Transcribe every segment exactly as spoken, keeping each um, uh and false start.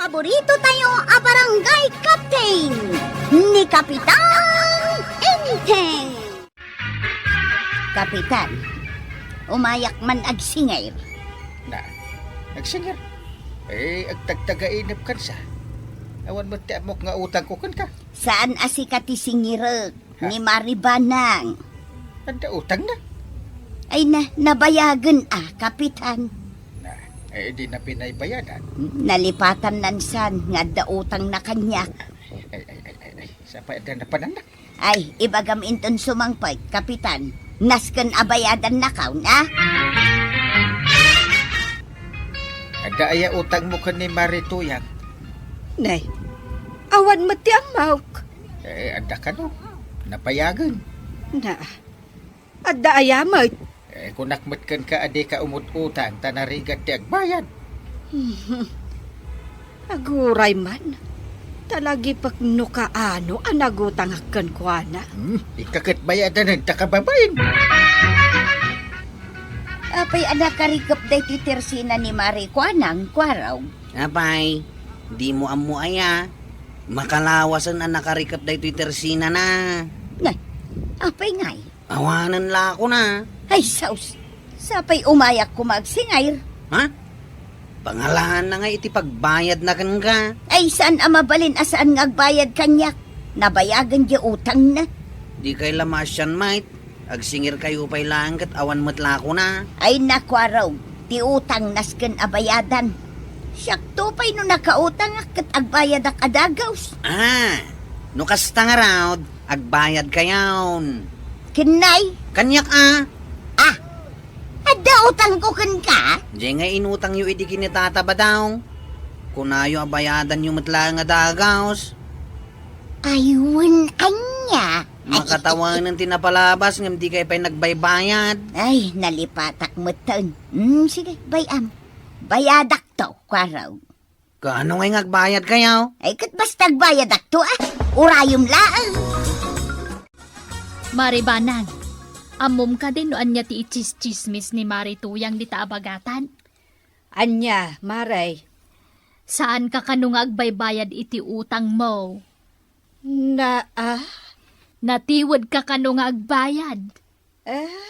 Paborito tayo a barangay captain, ni Kapitan Enteng. Kapitan, umayak man agsingir. Na, agsingir? Eh, agtagtagainep kansa. Awan met ti ammok nga utangko kenka. Saan a sika ti singirek. Ha? Ni Maribanang. Adda utangna? Ay na, nabayagen a, Kapitan. Na, eh, di na pinaybayadan. Nalipatan nan san nga adda utangna kaniak. Ay, ay, ay, ay, ay. Sapay adda napananna. Ay, ibagam inton sumangpet, Kapitan. Nasken a bayadan nakaw, na? Adda aya utangmo ken ni Mari Tuyang? Nay, awan met ti ammok. Eh, adda kano? Nabayagen. Na, adda aya met? Eh, kunak met kenka a dika umut-utang ta narigat ti agbayad. Aguray man. Talagipek no kaano a nagutangak kenkuana. Hmm, ika ket bayadanen ta kababain. Apay a nakarikep daytoy tersina ni Mari Kuanang, Kuaraw? Apay, dimo ammo aya? Makalawasen a nakarikep daytoy tersinana. Nay, apay ngay? Awanen la ako na. Ay, saus! Sapay umayak koma agsingir. Ha? Pangalaanna ngay iti pagbayadna kenka. Ay, saan a mabalin a saan nga agbayad kaniak? Nabayagen diay utangna. Dikay la maasian, mait. Agsingirkayo pay laeng ket awan met la kona. Ay, nakuaraw, ti utang nasken a bayadan. Siakto pay no nakautangak ket agbayadak a dagaws. Ah, no kasta ngarud, agbayadkayon. Ken nay? Kaniak a. Ah, adda utangko kenka? Diay nga inutangyo idi ken ni Tata Badong. Kunayo a bayadanyo met laeng a dagaws. Ay, wen ania? Makatawanen ti napalabas ngem dikay pay nagbaybayad. Ay, nalipatak metten. Hmm, sige, bay-am. Bayadakto, kuaraw. Kaano ngay nga agbayadkayo? Ay, ket basta agbayadakto, ah. Urayem laeng. Mari Banang, ammom kadi no ania ti itsistsismis ni Mari Tuyang dita a bagatan? Ania, Mari? Saanka kano nga agbaybayad iti utangmo? Na, ah? Natiwedka kano nga agbayad? Eh,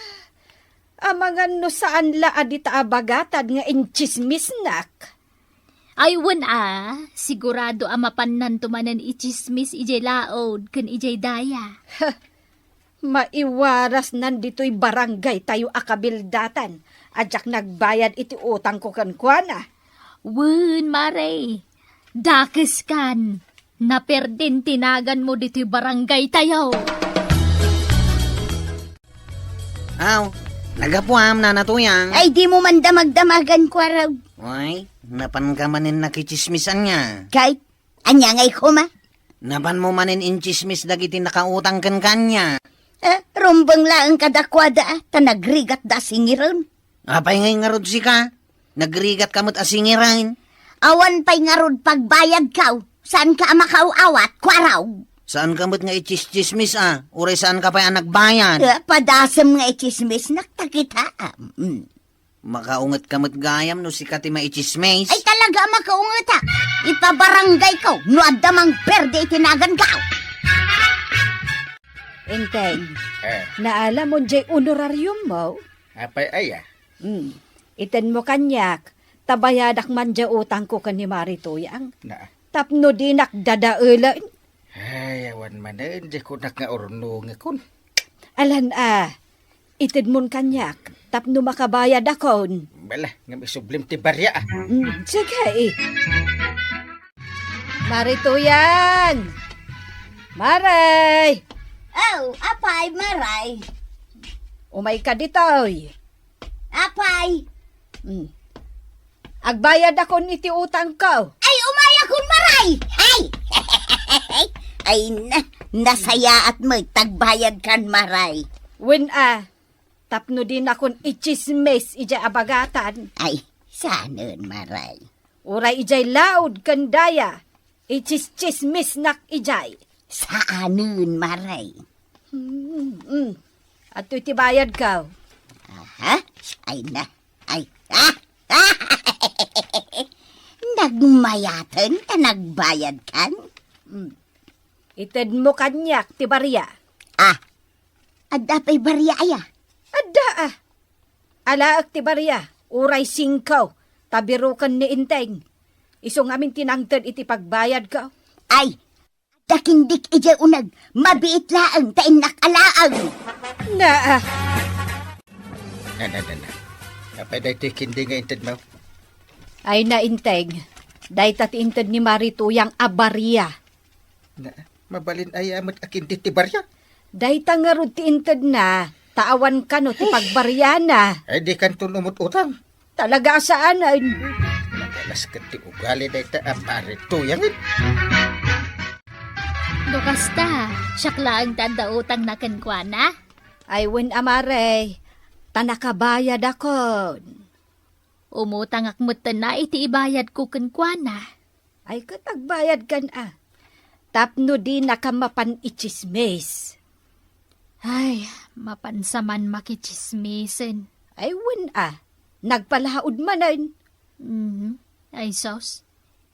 amangan no saan la a dita a bagatad nga intsismisnak. Ay, wen a, sigurado a mapannanto manen itsismis idiay laud ken idiay daya. Maiwarasnan ditoy barangaytayo a kabildatan a diak nagbayad iti utangko kenkuana. Wen, Mari, dakeskan. Naperdin ti naganmo ditoy barangaytayo. Aw, nagapuam, Nana Tuyang. Ay, dimo man damagdamagan, kuaraw. Ay, napanka manen nakitsismis ania? Kay, ania ngay koma? Napanmo manen intsismis dagiti nakautang kenka ania? Eh, rumbeng laeng kadakuada, ta nagrigatda a singiren. Apay ngay ngarud sika? Nagrigatka met a singiren. Awan pay ngarud pagbayadkaw. Saanka a makaaw-awat, kuaraw. Saanka met nga itsistsismis a, uray saanka pay a nagbayad. Eh, padasem nga itsismisnak, ta kitaem. Mm. Makaungetka met gayam no sika ti maitsismis. Ay, talaga a makaungetak. Ipabarangayko no adda mangperde iti nagankaw. Enteng, eh, naalamon diay honorariummo? Apay aya? Hmm. Itenmo kaniak, ta bayadak man diay utangko ken ni Mari Tuyang. Na. Tapno dinak dadaelen. Ay, awan manen, diay kunak nga urnongekon. Alan a, itedmon kaniak, tapno makabayadakon. Bala, ngem isublim ti barya, ah. Hmm, sige, eh. Mari Tuyang! Maray! Oh, apay, Maray? Umayka ditoy. Apay? Hmm. Agbayadakon iti utangko. Ay, umayakon, Maray! Ay! Ay, na, nasayaat met ta agbayadkan, Maray. Wen a, tapno dinakon itsismis idiay a bagatan. Ay, saanen, Maray. Uray idiay laud ken daya, itsistsismisnak idiay. Saanen, Maray. Hmm, hmm. Adtoy ti bayadko. Aha? Ay na. Ay. Ah! Nagmayaten ta nagbayadkan? Mm. Itedmo kaniak ti baria. Ah, adda pay baria aya? Adda, ah. Alaek ti baria, uray singko, ta biroken ni Enteng. Isu ngamin ti nangted iti pagbayadko. Ay, dakindik idiay uneg, mabiit laeng ta innak alaeng. Naa. Na, na, na, na. Apay daytoy kindi nga intedmo? Ay, nainteg. Dayta ti inted ni Mari Tuyang a baria. Na, mabalin aya met a kindi ti baria? Dayta ngarud ti intedna, ta awan kano ti pagbariana. Ay, di kanton umut-utang. Talaga a saanen. Nagalas ket ti ugali dayta a Mari Tuyang. No kasta, siak laeng ti adda utangna kenkuana? Ay, wen a, Mare, ta nakabayadakon. Umutangak metten a iti ibayadko kenkuana. Ay, ket agbayadkan a. Tapno dinaka mapan itsismis. Ay, mapansa man makitsismisen. Ay, wen a. Nagpalaud manen. Mhm. Ay, sus.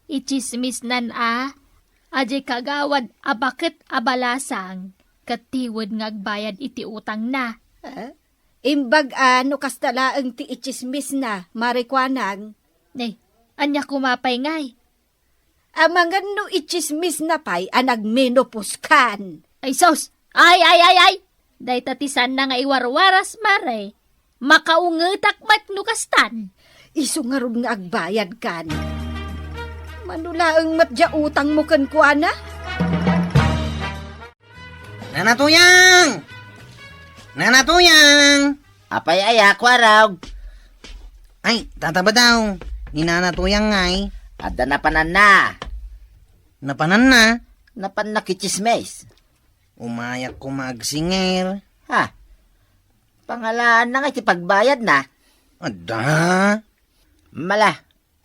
Itsismisnan a. Adiay kagawad a baket a balasang. Ket tiwed nga agbayad iti utangna. Ah? Imbag a no kasta laeng ti itsismisna, Mari Kuanang. Ay, ania koma pay ngay? Amangan no itsismisna pay a nagmenopause kan. Ay, sus! Ay, ay, ay, ay! Dayta ti saanna nga iwarwaras, Mare. Makaungetak met no kastan. Isu ngarud nga agbayad kan. Mano laeng met diay utangmo kenkuana? Nana Tuyang! Nana Tuyang! Apay aya, Kuarog? Ay, Tata Badaw, ni Nana Tuyang ngay. Adda napananna. Napananna? Napanna kitsismis. Umayak koma agsingir. Ha? Pangalaanna ngay ti pagbayadna? Adda. Mala,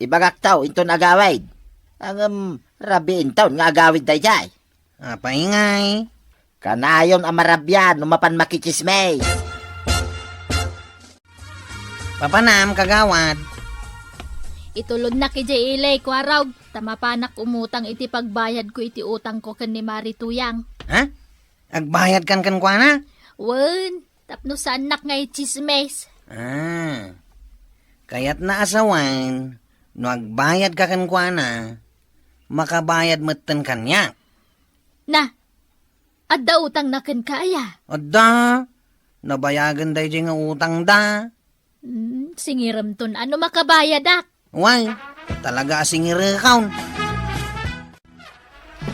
ibagakto inton agawid. Ngem, rabii inton nga agawid daydiay. Apay ngay? Kanayon a marabian no mapan makitsismis. Papanam, kagawad. Itulodnak idiay ili, Kuarog, ta mapanak umutang iti pagbayadko iti utangko ken ni Mari Tuyang. Ha? Agbayadkan kenkuana? Wen, tapno saannak nga itsismis. Ah. Kayatna a sawen, no agbayadka kenkuana, makabayad metten kaniak. Na, adda utangna kenka aya? Adda. Nabayagen daydiay nga utangda. Hmm, singiremton a no makabayadak. Way, talaga a singirekon.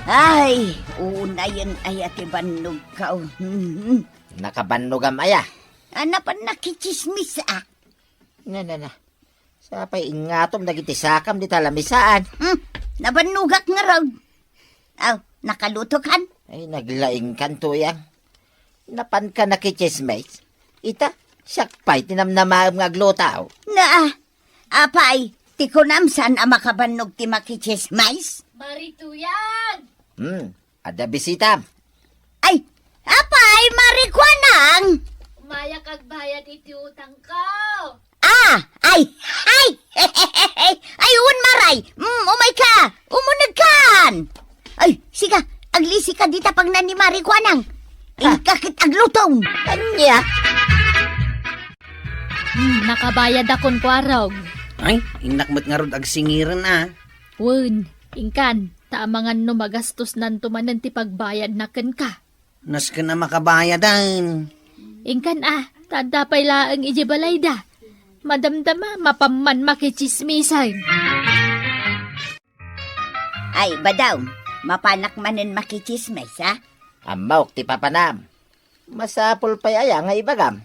Ay, unayen aya ti bannogko. Hmm. Nakabannogam aya? A, napan nakitsismis a. Na, na, na. Sapay ingatom dagiti sakam dita lamisaan. Hmm, nabannogak ngarud. Aw, nakalutokan? Ay, naglaingkan, Tuyang. Napanka nakitsismis? Ita, siak pay ti namnamaem nga agluto. Na, apay, ti kunam saan a makabannog ti makitsismis? Mari Tuyang! Hmm, adda bisitam. Ay, apay, Mari Kuanang! Umayak agbayad iti utangko. Ah, ay, ay, ay, wen, Mare. Mm, umayka, umunegkan. Ay, siga, aglisika dita pagna ni Mari Kuanang. Ah. Inka ket agluto. Ania? Hmm, nakabayadakon, Kuarog. Ay, innak met ngarud agsingiren a. Wen, inkan, ta amangan no magastos nanto manen ti pagbayadna kenka. Nasken a makabayadan. Inkan a, ta adda pay laeng idiay balayda. Madamdama, mapan man makitsismisan. Ay, Badaw, mapanak manen makitsismis, a? Ammok ti papanam. Masapul pay aya nga ibagam?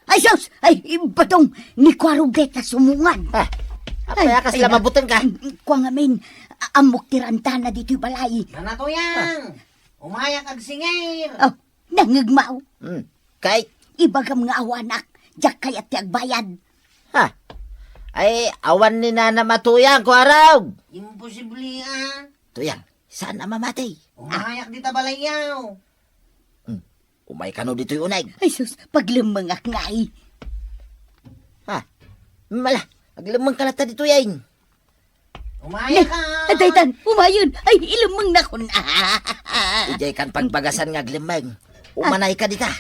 Ay, sus! Ay, Badong, ni Kuarog dayta sumungan. Ah, apay a kasla mabuteng ka? Kua ngamin, a-, ammok ti rantana ditoy balay. Nana Tuyang! Umayak agsingir! Oh, nangngegmo? Hmm, kay? Ibagam nga awanak, diak kayat ti agbayad. Ha? Ay, awan ni Nana Matuyang, Kuarog! Imposible, a. Tuyang, saan a mamati? Umayak dita balayyo. Hmm, umay kano ditoy uneg. Ay, sus, paglemmengak ngay. Ha? Mala, aglemmengka latta ditoy, ay. Umaya ka! Daytan, umayon! Ay, ilemmeng nakon. Idiay kan pagbagasan nga aglemmeng. Umanay ka dita.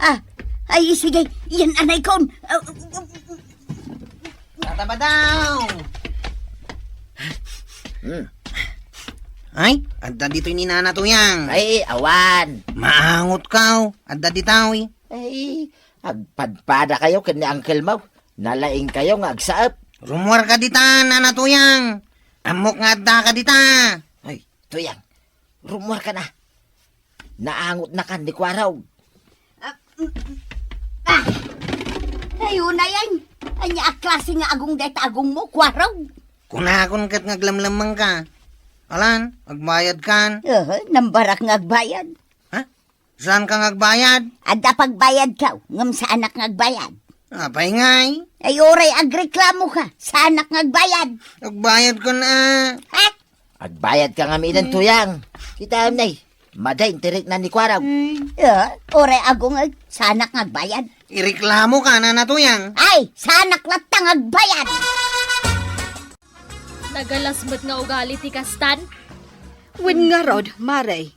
Ah, ay, sige, yan anay kon. Ah, Tatabadaw! Hmm. Ay, adda ditoy ni Nana Tuyang. Ay, awan. Maangot kaw. Adda ditoy. Ay, agpadpada kayo ken ni Uncle Mau. Nalaing kayo nga agsaep. Rumuar ka dita, Nana Tuyang. Ammok nga adda ka dita. Ay, Tuyang, rumuar ka na. Naangot na kan ni Kuarog. Ah, mm, ah. Ay, unay, ay. Ania a klase nga agong dayta agongmo, Kuarog? Kunakon ket nga aglamlammang ka. Alan, agbayad kan? Aha, nambarak nga agbayad. Ha? Saan ka nga agbayad? Adda pagbayad ka, ngem saanak nga agbayad. Apay ngay? Ay, uray agreklamo ka, saanak nga agbayad. Agbayad ka na. Ha? Agbayad ka nga midan, Tuyang. Kita nay. Madain ti rikna ni Kuarog. Ya, uray agong, saanak nga agbayad. Ireklamo ka, Nana Tuyang. Ay, saanak latta nga agbayad. Nagalas met nga ugali ti kastan. Wen ngarud, Mare.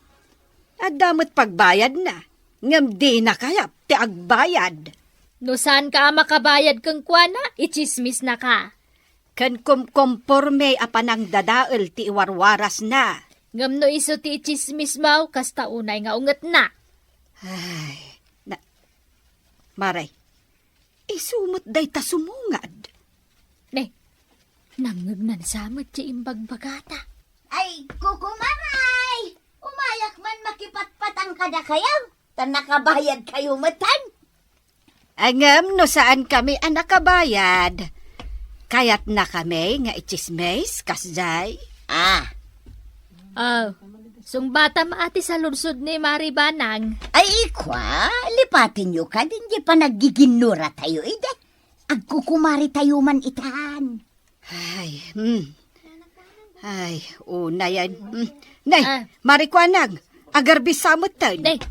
Adda met pagbayadna, ngem dina kayat ti agbayad. No saanka a makabayad kenkuana, itsismisnaka. Ken kumkomporme a panangdadael ti iwarwarasna. Ngem no isu ti itsismismo, kasta unay nga ungetna. Ay, na, Mare, isu met dayta sumungad. Ne, nangngegnan sa met ti imbagbagata. Ay, kukumaray! Umayak man makipatpatang kadakayo, ta nakabayad kayo metten. Ngem no saan kami a nakabayad, kayatna kami nga itsismis, kasjay? Ah. Oh, sungbatam a ti saludsod ni Mari Banang. Ay, ikwa, lipatenyo kadin di panaggiginnuratayo idi. Agkukumaritayo man itan. Ay, hmm. Ay, unayen. Hmm. Nay, Ah. Mari Kuanang, agarbis sa metten. Nay,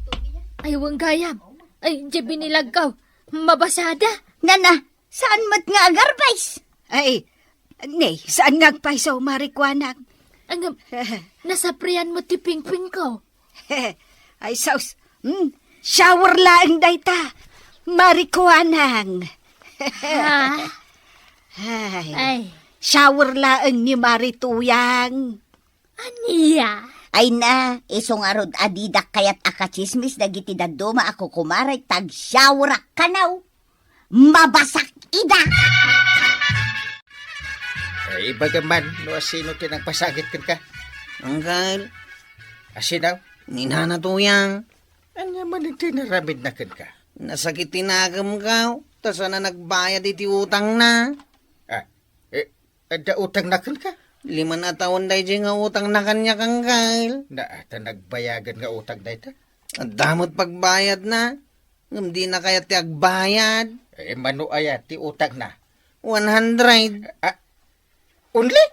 ay, wen gayam. Ay, di binilagko. Mabasada. Nana, saan met nga agarbis? Ay, nay, saan nga agpayso, Mari Kuanang? Ang, nasaprian mo ti pingpingko. Ay, sus. Hmm? Shower laeng dayta. Mari Kuanang. Ha? Ay. Ay. Shower laeng ni Mari Tuyang. Ania? Ay na, isu ngarud a didak kayat a katsismis dagiti dadduma a kukumaray, ta agshowerak kano. Mabasak ida. Ay, ibagam man no asino ti nagpasakit kenka. Anggal. Asino? Ni Nana Tuyang. Ania man ti naramidna kenka? Nasakit ti nakemko, ta saan a nagbayad iti utangna. Ah, eh, adda utangna kenka? Lima a tawen daydiay nga utangna kaniak, Anggal. Na, ta nagbayagan nga utang dayta? Adda met pagbayadna. Ngem dina kayat ti agbayad. Eh, mano aya ti utangna? One hundred. Ah, only?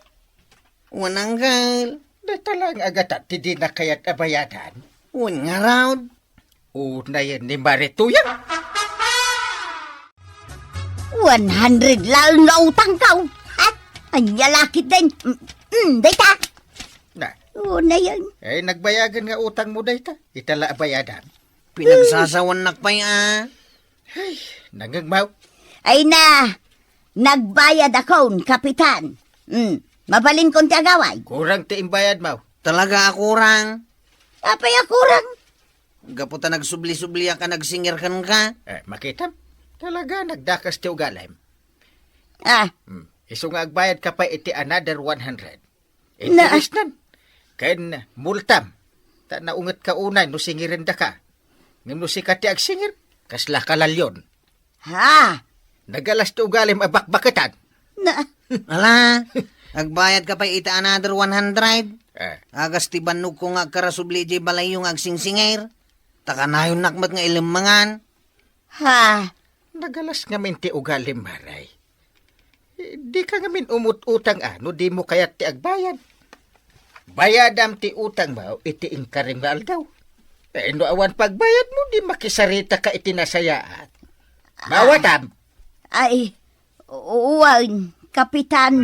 Wen, Anggal. Dayta laeng a gatat ti dina kayat a bayadan? Wen ngarud. Unayen ni Mari Tuyang. One hundred laeng nga utangko. Ha? Ania la ketdin? Mm, mm, dayta. Na. Unayen. Eh, nagbayagan nga utangmo dayta. Ita la a bayadan. Pinagsasawannak pay a. Ay, nangngegmo. Ay na, nagbayadakon, Kapitan. Hmm, mabalinkon ti agaway. Kurang ti imbayadmo. Talaga a kurang. Apay a kurang? Gapu ta nagsubli-subliak a nagsingir kenka. Eh, makitam. Talaga, nagdakas ti ugalim. Ah. Hmm. Isu nga agbayadka pay iti another one hundred. Na- Interesnan. Ken multam. Ta naungetka unay no singirendaka. Ngem no sika ti agsingir, kasla kalalyon. Ha? Nagalas ti ugalim a bakbaketan. Na- Ala, agbayadka pay iti another one hundred. Eh. Agas ti bannogko nga agkarasubli diay balayyo nga agsingsingir. Ta kanayonnak met nga ilemmengan. Ha? Nagalas ngamin ti ugalim, Maray. Eh, dika ngamin umut-utang a no dimo kayat ti agbayad. Bayadam ti utangmo iti inkarim nga aldaw. Eh, no awan pagbayadmo, di makisaritaka iti nasayaat. Ah. Maawatam. Ay, wen, Kapitan.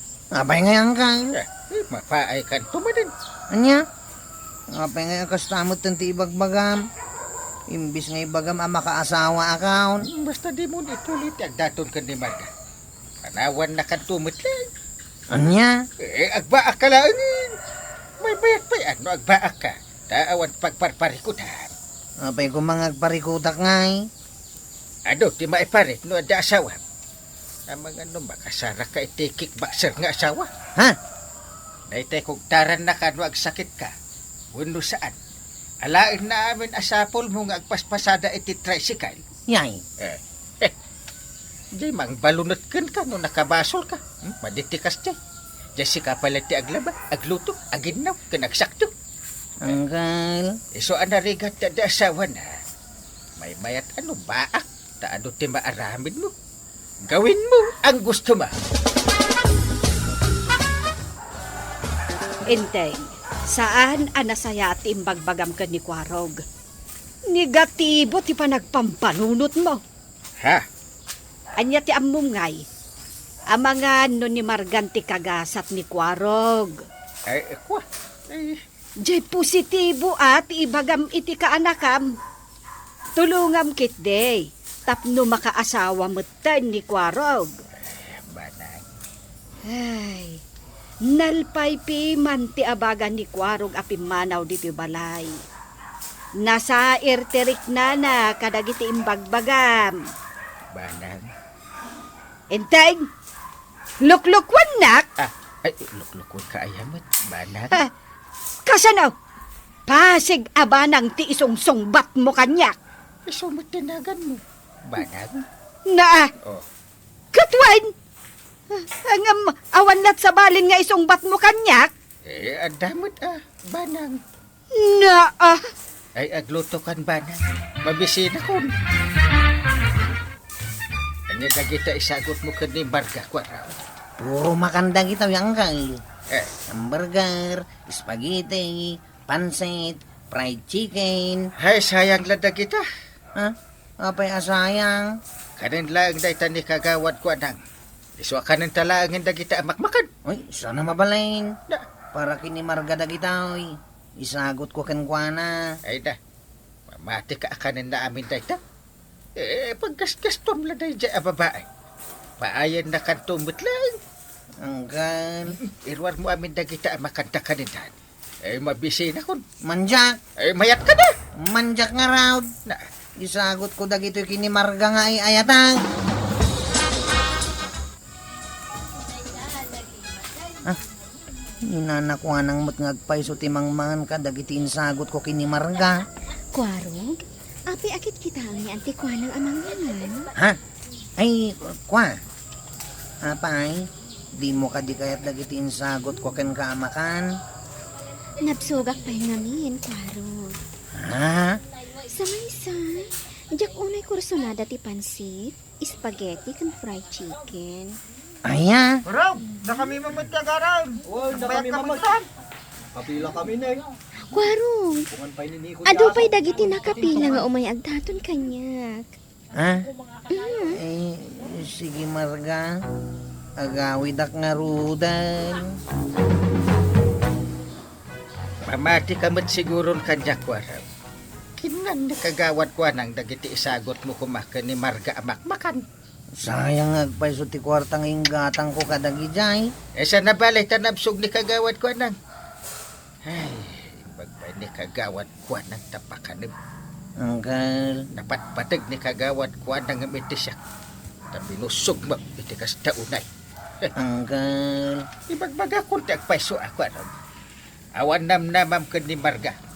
Apay ngay, Angkal? Eh, eh, mapaaykanto manen. Ania? Apay ngay a kasta met ti ibagbagam? Imbis nga ibagam a makaasawaakon. Basta dimo ituloy ti agdaton ken ni Marga. Panawannakanto met laeng. Ania? Eh, agbaakka laengen. Maymayat pay a no agbaakka. Ta awan pagparparikudam. Apay koma nga agparikudak ngay? Adu ti maiparit no adda asawam? Amangan no makasarakka iti kickboxer nga asawa. Ha? Daytay kugtarannaka no agsakitka wenno saan. Alaenna amin a sapulmo nga agpaspasada iti tricycle. Yay. Eh, heh. Di mangbalunet kenka no nakabasolka. Hmm? Madi ti kasdiay. Diay sika pay laeng ti aglaba, agluto, aginnaw, ken agsakto. Angkal. Isu a narigat ti adda asawana. Maymayat a no baak, ta adu ti maaramidmo. Gawinmo ang gusto mo. Enteng, saan a nasayaat ti imbagbagam ken ni Kuarog. Negatibo ti panagpambanunotmo. Ha? Ania ti ammom ngay? Amangan no ni Margan ti kagasat ni Kuarog. Ay, kua. Ay, Diay positibo a ti ibagam iti kaanakam. Tulongam ketdi tapno makaasawa metten ni Kuarog. Banag. Ay, nalpaypiman ti abaga ni Kuarog a pimmanaw ditoy balay. Nasair ti riknana kadagiti imbagbagam. Banag. Enteng, luklukuannak? Ah, ay, luklukuanka aya met, Banag. Ha? Kasano? Pasig a banang ti isungsungbatmo kaniak. Isu met ti naganmo, Banag. Naa. Oh. Ket wen? Ah, ngem awan lat sabalin nga isungbatmo kaniak? Eh, adda met, ah, Banag. Naa. Ay, aglutokan, Banag. Mabisinakon. Ania dagita isagutmo ken ni Marga, Kuarog? Puro makan dagita, Angkal. Eh. Hamburger, spaghetti, pansit, fried chicken. Hay, sayang la dagita. Ha? Apay a sayang? Kanen laeng dayta ni Kagawad Kuanang. Isu a kanenta laengen dagita a makmakan. Uy, saan a mabalin? Da. Para ken ni Marga dagita, uy. Isagutko kenkuana. Ay da. Mamatika a kanenna amin dayta. Eh, paggasgastom la daydiay a babai. Paayannakanto met laeng. Anggal. Iruarmo amin dagita a makanta kanendan. Eh, mabisinakon. Manjak. Eh, mayat ka na. Manjak ngarud. Na. Isagutko dagitoy ken ni Marga nga ay-ayatan. Ah, ni Nana Kuanang met nga agpayso ti mangmangan kadagiti insagutko ken ni Marga. Kuarog, apay a kitkitaenmi anti Kuanang a mangmangan? Ha? Ay, kua. Apay, dimo kadi kayat dagiti insagutko kenka a makan? Nabsogak pay ngamin, Kuarog. Ha? Sa maysa, diak unay kursunada ti pansit, spaghetti, ken fried chicken. Aya? Rob, nakami mamet ti agaram. Oy, nakami mamet. Kapila kami, ne. Kuarog, adu pay dagiti nakapila nga umay agdaton kaniak. Ha? Mm. Eh, sige, Marga. Agawidak ngaruden. Mamati ka met siguron kaniak, Kuarog. Kinnan ni Kagawad Kuanang dagiti isagutmo koma ken ni Marga a makmakan. Sayang nga agpayso ti kuarta nga inggatangko kadagidiay. Eh, saan a balay ta nabsog ni Kagawad Kuanang? Ay, imbag pay ni Kagawad Kuanang ta pakanem. Angkel. Napatpateg ni Kagawad Kuanang ngem iti siak. Ta binusog mo iti kasta unay. Angkel. Ibagbagakon ti agpayso a Kuanang. Awan namnamam ken ni Marga.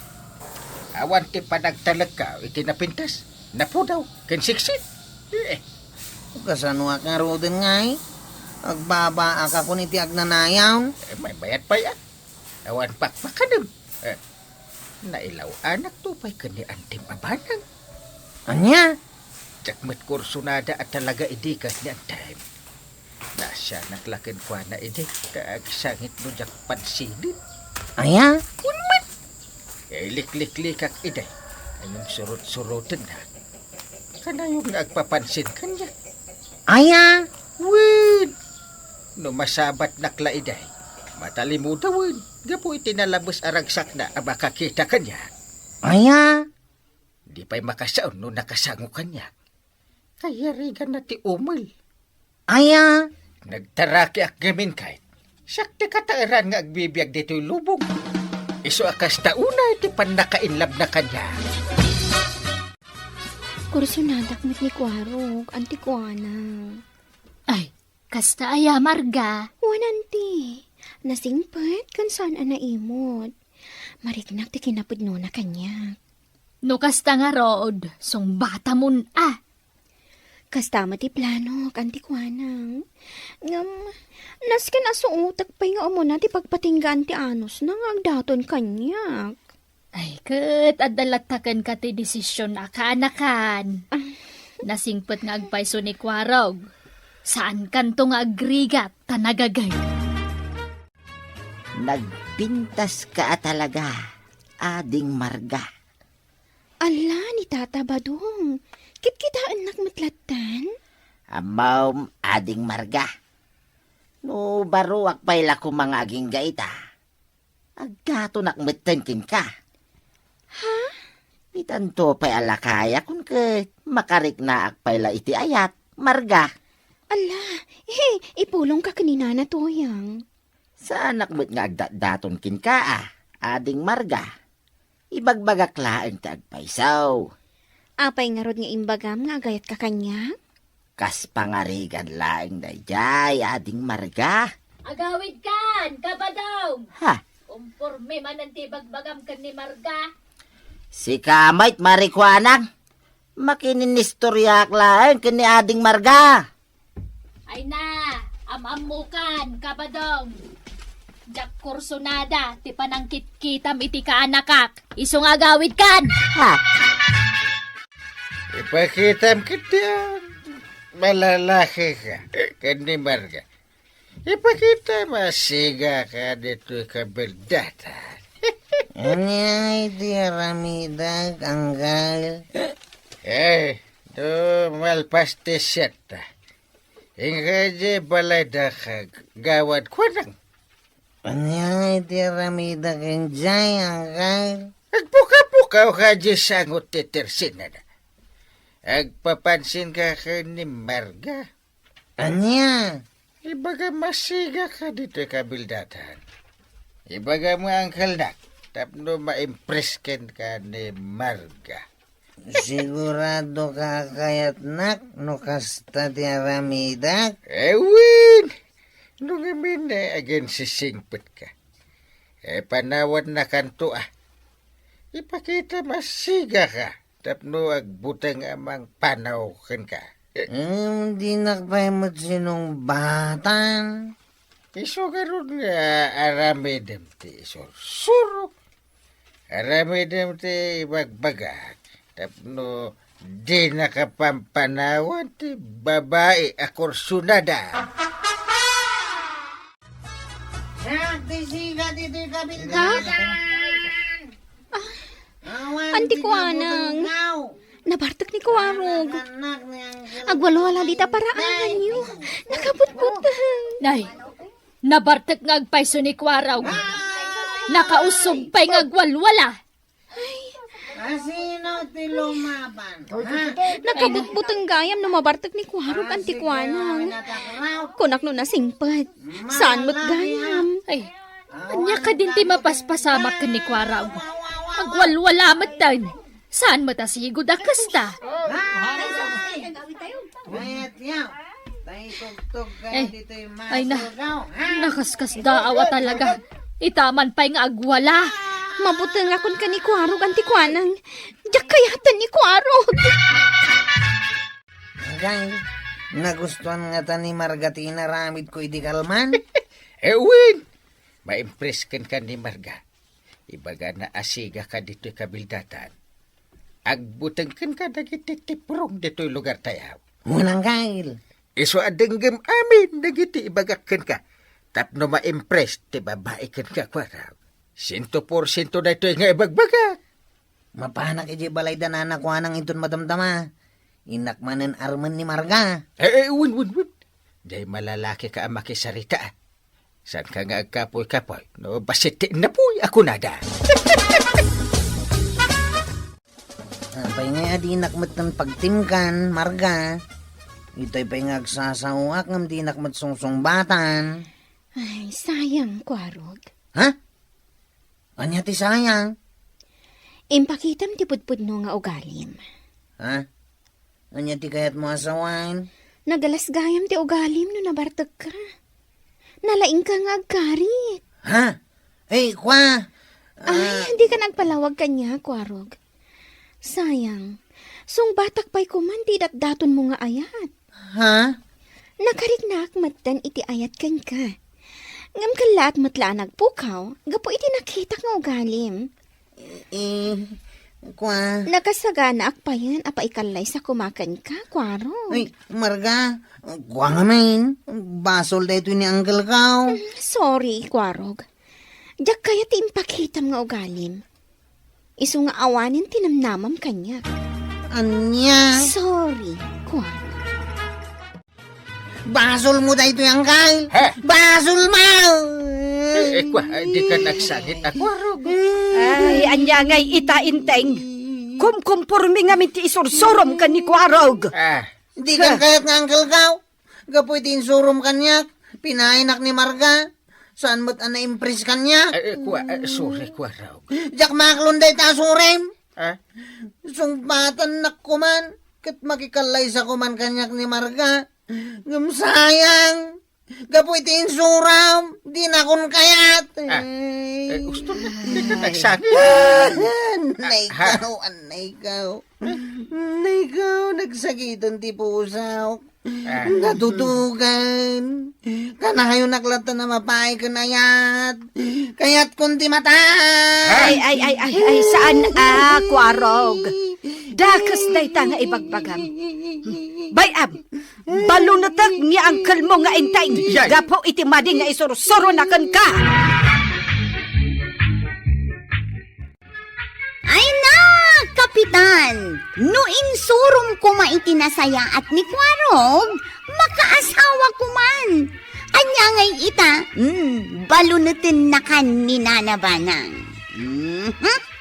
Awan ti panagtalekka iti napintas, napudaw, ken siksi. Eh. Kasanoak ngaruden ngay? Agbabaakakon iti agnanayon. Eh, maymayat pay a. Awan pakpakanem. Eh, nailaw-anakto pay ken ni Antim a banag. Ania? Diak met kursunada a talaga idi ket ni Antim. Naasianak la kenkuana idi, ta agsangit no diak pansinen. Aya? Wen met. Eh, likliklikak idi. Ngem surot-surotenna. Kanayon nga agpapansin kaniak. Aya? Wen. No masabatnak la idiay, matalimudawen gapu iti nalabes a ragsakna a makakita kaniak. Aya? Di pay makasaon no nakasango kaniak. Kayariganna ti umel. Aya? Nagtarakiak ngamin kayat. Siak ti kataeran nga agbibiag ditoy lubong. Isu a kasta unay ti pannakainlabna kaniak. Kursonadak met ni Kuarog, anti kuana. Ay, kasta aya, Marga? Wen, anti. Nasingpet ken saan a naimot. Mariknak ti kinapudnona kaniak. No kasta ngarud, sungbatamon a. Kasta met ti planok, anti kuana. Ngem, nasken a suotek pay nga umuna ti pagpatinggaan ti anusna nga agdaton kaniak. Ay, ket adda latta kenka ti desisyon a kaanakan. Ah. Nasingpet nga agpayso ni Kuarog. Saankanto nga agrigat ta nagagay. Nagpintaska a talaga, Ading Marga. Ala, ni Tata Badong. Kitkitaennak met lattan? Ammom, Ading Marga. No baruak pay la koma nga agingga ita, agdatonak metten kenka. Ha? Itanto pay a lakayakon ket makariknaak pay la iti ayat, Marga. Ala, eh, ipulongka ken ni Nana Toyang. Saanak met nga agdatdaton kenka, a, Ading Marga. Ibagbagak laeng ti agpayso. Apay ngarud nga imbagam nga agayatka kaniak? Kas pangarigan laeng daydiay, Ading Marga. Agawidkan, Kabadong! Ha? Komporme manen ti ibagbagam ken ni Marga. Sika met, Marikuanang. Makininistoriaak laeng ken ni Ading Marga. Ay na, am-ammokan, Kabadong. Diak kursonada ti panangkitkitam iti kaanakak. Isu nga agawidkan. Ha? Ipakitam ketdi a malalakika ken ni Marga. Ipakitam a sigaka ditoy kabeldatan. Ania iti aramidek, Anggal? Eh, no malpas ti sietta, inka idiay balayda kagawad kuanang. Ania iti aramidek idiay, Anggal? Agpukapukaw ka idiay sango ti tersinada. Agpapansinka ken ni Marga. Ania? Ibagam a sigaka ditoy kabeldatan. Ibagam nga angkelnak tapno maimpreskenka ni Marga. Siguradoka a kayatnak no kasta ti aramidek? Wen, no ngamin, eh, aginsisingpetka. Eh, panawannakanto a. Ipakitam a sigaka tapno agbuteng a mangpanaw kenka. Ngem dinak pay met sinungbatan. Isu ngarud nga aramidem ti isursuro. Aramidem ti ibagbagak tapno dinaka pampanawan ti babai a kursonada. Siak ti siga ditoy kabildadan. Ah, awan ti kuanang. Nabartek ni Kuarog. Agwalwala dita paraanganyo. Nakabutbuteng. Nay, nabartek nga agpayso ni Kuarog. Nakausog pay nga agwalwala. Ay. Asino ti lumaban? Ha? Nakabutbuteng gayam no mabartek ni Kuarog, anti kuanang. Kunak no nasingpet. Saan met gayam? Ay, ania kadin ti mapaspasamak ken ni Kuarog? Agwalwala metten. Saan met a sigud a kasta? Ay, ay na, nakaskasdaaw a talaga. Itaman pay nga agwala. Mabutengakon ken ni Kuarog, anti kuanang. Diak kayaten ni Kuarog. Agay, nagustuan ngata ni Marga ti inaramidko idi kalman? Eh, wen, maimpresken ka ni Marga. Ibagana a sigaka ditoy kabildatan. Agbuteng kenka dagiti tiprong ditoy lugartayo. Wen, Angkel. Isu a denggem amin dagiti ibagak kenka tapno maimpres ti babai kenka, kuarog. Siento por siento daytoy nga ibagbagak. Mapanak idiay balay da nana kuanang inton madamdama. Innak manen armen ni Marga. Eh, eh, wen, wen, wen. Diay malalakika a makisarita. Saanka nga agkapoy-kapoy no bassit ti innapoy a kunada. Apay ngay a dinak metten pagtimkan, Marga? Itay pay nga agsasaoak ngem dinak met sungsungbatan. Ay, sayang, Kuarog. Ha? Ania ti sayang? Impakitam ti pudpudno nga ugalim. Ha? Ania ti kayatmo a sawen? Nagalas gayam ti ugalim no nabartekka. Nalaingka nga agkarit. Ha? Ay, kua! Ay, Ah. Dika nagpalawag kaniak, Kuarog. Sayang. Sungbatak pay koman ti idatdatonmo nga ayat. Ha? Nakariknaak metten iti ayat kenka. Ngem kellaat met la a nagpukaw gapu iti nakitak nga ugalim. Eh, kua. Nakasaganaak payen a paikallay sa kumakenka, Kuaro. Ay, Marga, kua ngamin. Basol daytoy ni Uncle Kao. Mm, sorry, Kuarog. Diak kayat ti impakitam nga ugalim. Isu nga awanen ti namnamam kaniak. Ania? Sorry, Kuarog. Basolmo daytoy, Angkal. He? Basolmo! Eh, eh, kua, eh, dika nagsangit a Kuarog. Ay, ania ngay ita, Enteng? Kumkumpormi ngamin ti isursurom ken ni Kuarog. Ah. Dika kayat nga Uncle Kao. Gapu iti insurom kaniak, pinaaynak ni Marga. Saan met a na-impress kaniak. Eh, eh, kua, eh, sorry, Kuarog. Diak maaklon dayta a surim. Ah? Sungbatannak koman, ket makikallay sa koman kaniak ni Marga. Ngem sayang, gapu iti insuram, dinakon kayat. Ah, eh, gusto na, dika nagsakit. Ay. Annay Ah, ha? Kao, annay Kao. Annay Kao, nagsakiten ti pusak. Ah. Natutugan. Kanahayonak latta a mapaay ken ayat. Kayatkon ti mata. Ay, ay, ay, ay, ay, saan a, Kuarog? Dakes dayta nga ibagbagam. Bay-am, balunetek ni Uncle mo nga Enteng. Yay. Gapu iti madi nga isursuro na kenka. Ay na, Kapitan! No insurom koma iti nasayaat ni Kuarog, makaasawa koman. Ania ngay ita? Hmm, balunetennakan ni Nana Banang. Mhm.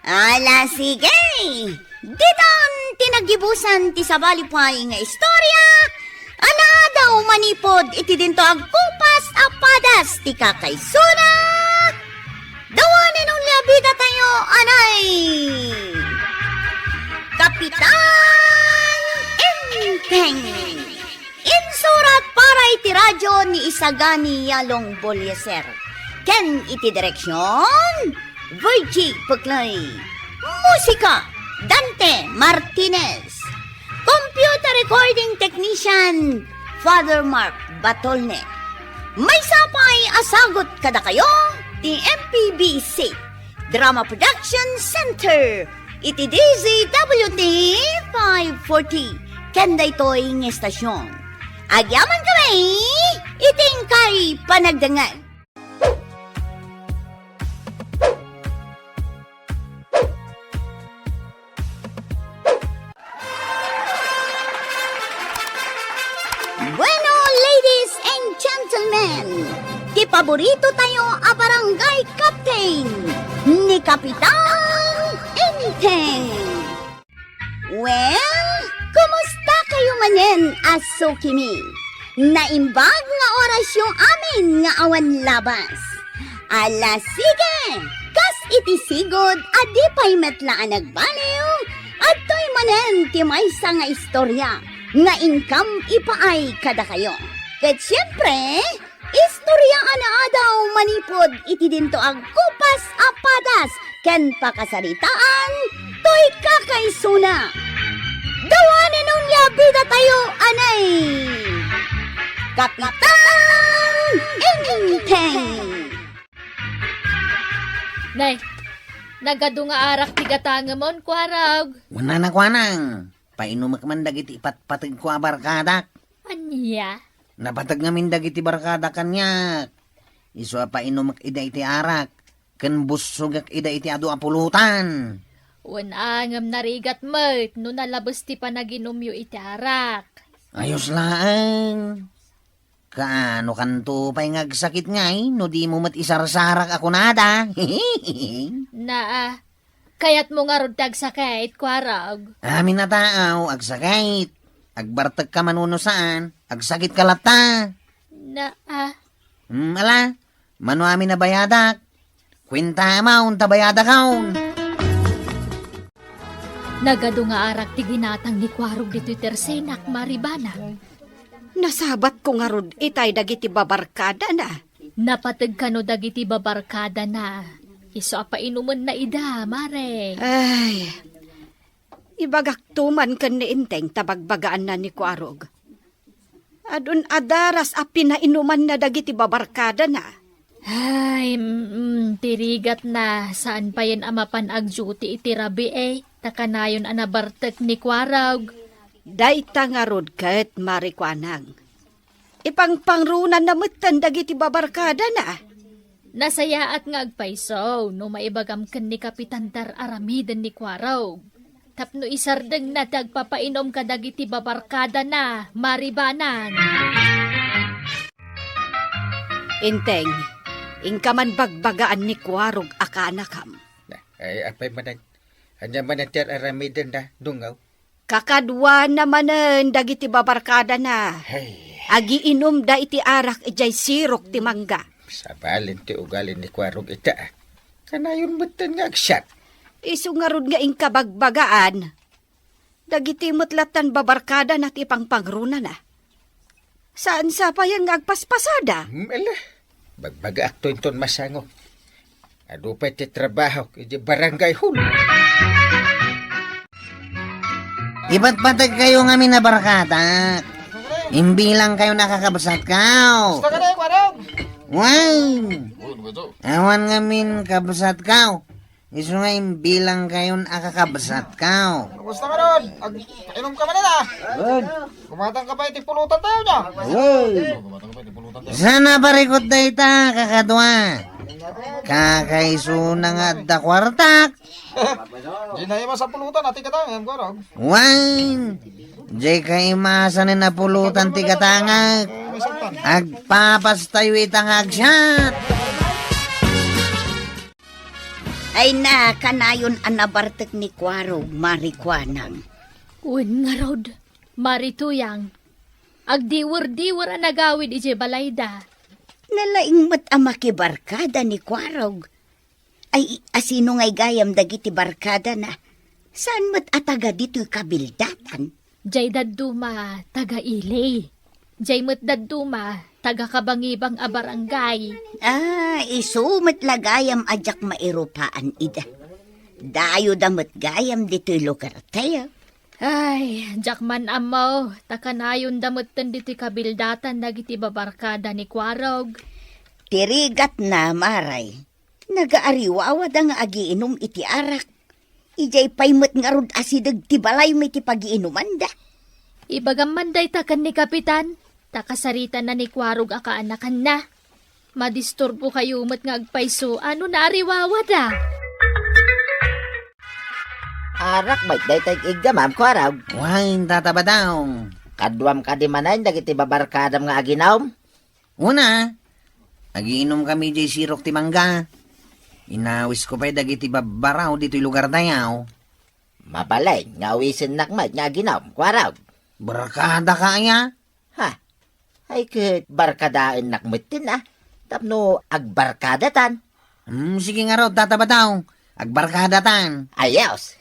Ala, sige! Ditan ti naggibusan ti sabali pay nga istorya a naadaw manipud iti dinto agkupas a padas ti kakaisuna. Dawanen onli a bidatayo, anay! Kapitan Enteng. Insurat para iti radyo ni Isagani Yalong Bolieser. Ken iti direksion, Virgie Peclay. Musika, Dante Martinez. Computer recording technician, Father Mark Batolne. Maysa pay a sagut kadakayo ti M P B C Drama Production Center iti D Z W T five forty ken daytoy nga estasion. Agyamankami iti inkay panagdengngeg. Bueno, ladies and gentlemen, ti paborito tayo a barangay captain, ni Kapitan Enteng. Well, kumusta kayo manen a sukimi? Naimbag nga orasyo amin nga awan labas. Ala, sige! Kas iti sigud a di pay met la a nagbaliw, adtoy manen ti maysa nga istorya nga inkam ipaay kadakayo. Ket siempre, istorya a naadaw manipud iti dinto agkupas a padas ken pakasaritaan toy kakaisuna. Dawanen onya bidatayo, anay! Kapitan Enteng! Nay, nagadu nga arak ti gatangem, Kuarog. Wen a, Kuanang, painumek man dagiti ipatpategko a barkadak. Ania? Napateg ngamin dagiti barkadak kaniak. Isu a painumek ida iti arak, ken bussogek ida iti adu a pulutan. Wen a, ngem narigat met no nalabes ti panaginumyo iti arak. Ayos laeng. Kaano kanto pay nga agsakit ngay no di mo met isarsarak a kunada? Naa, kayatmo ngarud ti agsakit, Kuarog? Amin a tao, agsakit. Agbartekka mano no saan, agsakitka latta. Naa. Hmm, ala, mano amin a bayadak? Kuenta amount a bayadakon. Nagadu nga arak ti ginatang ni Kuarog ditoy tersenak, Mari Banang. Nasabatko ngarud itay dagiti babarkadana. Napateg kano dagiti babarkadana. Isu a painumenna ida, Mare. Ay, ibagakto man ken ni Enteng ta bagbagaanna ni Kuarog. Adun adaras a pinainumanna dagiti babarkadana. Ay, mm, ti rigatna, saan payen a mapan agduty iti rabii, ta kanayon a nabartek ni Kuarog. Dayta ngarud ket, Mari Kuanang, ipangpangrunanna metten dagiti babarkadana. Nasayaat nga agpayso no maibagam ken ni Kapitan ta ar-aramiden ni Kuarog tapno isardengna ti agpapainom kadagiti babarkadana, Mari Banang. Enteng, inka man bagbagaan ni Kuarog a kaanakam. Ay, apay manen? Ania manen ti ar-aramidenda, Dungaw? Kakaduana manen dagiti babarkadana. Hey. Agiinumda iti arak idiay sirok ti mangga. Sabalen ti ugali ni Kuarog ita. Kanayon metten nga agsiat. Isu ngarud nga inka bagbagaan. Dagiti met lattan babarkadana ti pangpangrunana. Saan sa payen nga agpaspasada? Hmm, ala. Bagbagaakto inton masango. Adu pay ti trabahok iti barangay hall. Ipatpategkayo ngamin a barkatak. Imbilangkayon a kakabsatkaw. Gusto ka na, Kuarog? Wow! Awan ngamin kabsatkaw. Isu nga imbilangkayon a kakabsatkaw. Kumusta ka ron? Ag-, inom ka man na. Good. Kumatang ka pa iti pulutan tayo niya. Good. Kumatang ka pa iti pulutan tayo. Sana parikot dayta, kakadua. Kakaisuna nga adda kuartak. Di na ima sa pulutan, ati ka tayo, ngayon ko, no? Wine. Jay kaimasan ni napulutan ti katangak. Agpapas tayo itang agsyat. Ay na, kanayon a nabartek ni Kuarog, Mari Kuanang. Wen ngarud, Mari Tuyang. Agdiwer-diwer a nagawid idiay balayda. Nalaing met a makibarkada ni Kuarog. Ay, asino ngay gayam dagiti barkadana? Saan met a taga ditoy kabildatan? Jay dadduma, taga Ili. Jay met dadduma, taga Kabangibang a barangay. Ah, isu met la gayam a diak mairupaan ida. Dayoda met gayam ditoy lugar tayo. Ay, diak man ammo, ta kanayonda metten ditoy kabildatan dagiti babarkada ni Kuarog. Ti rigatna, Maray. Nagaariwawada nga agiinum iti arak. Idiay pay met ngarud asideg ti balaymi ti pagiinumanda. Ibagam man dayta ken ni Kapitan, ta kasaritanna ni Kuarog a kaanakanna. Madisturbokayo met nga agpayso a no naariwawada. Arak met dayta ig-iggamam, Kuarog? Wen, Tata Badong. Kaduam kadi manen dagiti babarkadam nga aginum? Una, agiinumkami idiay sirok ti mangga. Inawisko pay dagiti babbaraw ditoy lugar tayo. Mabalin nga awisennak met nga aginum, Kuarog. Barkadaka aya? Ha? Ay ket barkadaennak metten a. Tapno agbarkadatan. Hmm, sige ngarud, Tata Badong. Agbarkadatan. Ayos.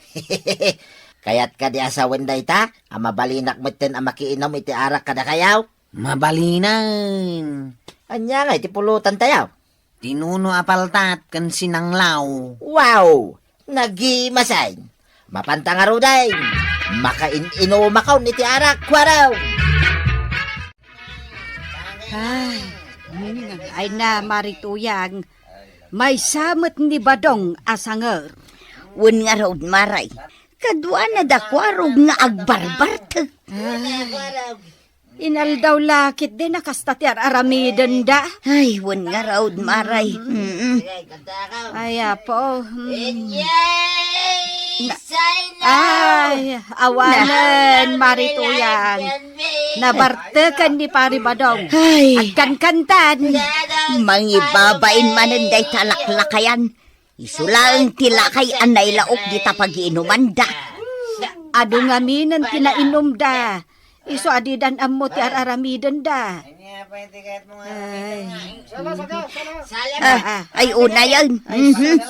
Kayat kadi a sawen dayta a mabalinak metten a makiinum iti arak kadakayo? Mabalinen. Ania ngay ti pulutan tayo? Tinuno a paltat ken sinanglaw. Wow! Nagimasen! Mapanta ngaruden! Makain-inumakon iti arak, Kuarog! Ay, ay na, Mari Tuyang. Maysa met ni Badong a sanger. Wen ngarud, Maray. Kaduana da Kuarog nga agbarbartek. Ay. Inaldaw la ketdi a kasta ti ar-aramidenda. Ay, wen ngarud, Maray. Mm. Ay, apo. Mm. Ay, awanen, Mari Tuyang. Nabarteken ni Pari Badong. Ay. Agkankantan. Mangibabain manen dayta laklakayan. Isu laeng ti lakay a nailaok dita pagiinumanda. Adu ngaminen ti nainumda. Isu a didan ammo ti ar-aramidenda. Ay. Ah, ah, ay, unayen. Mhm.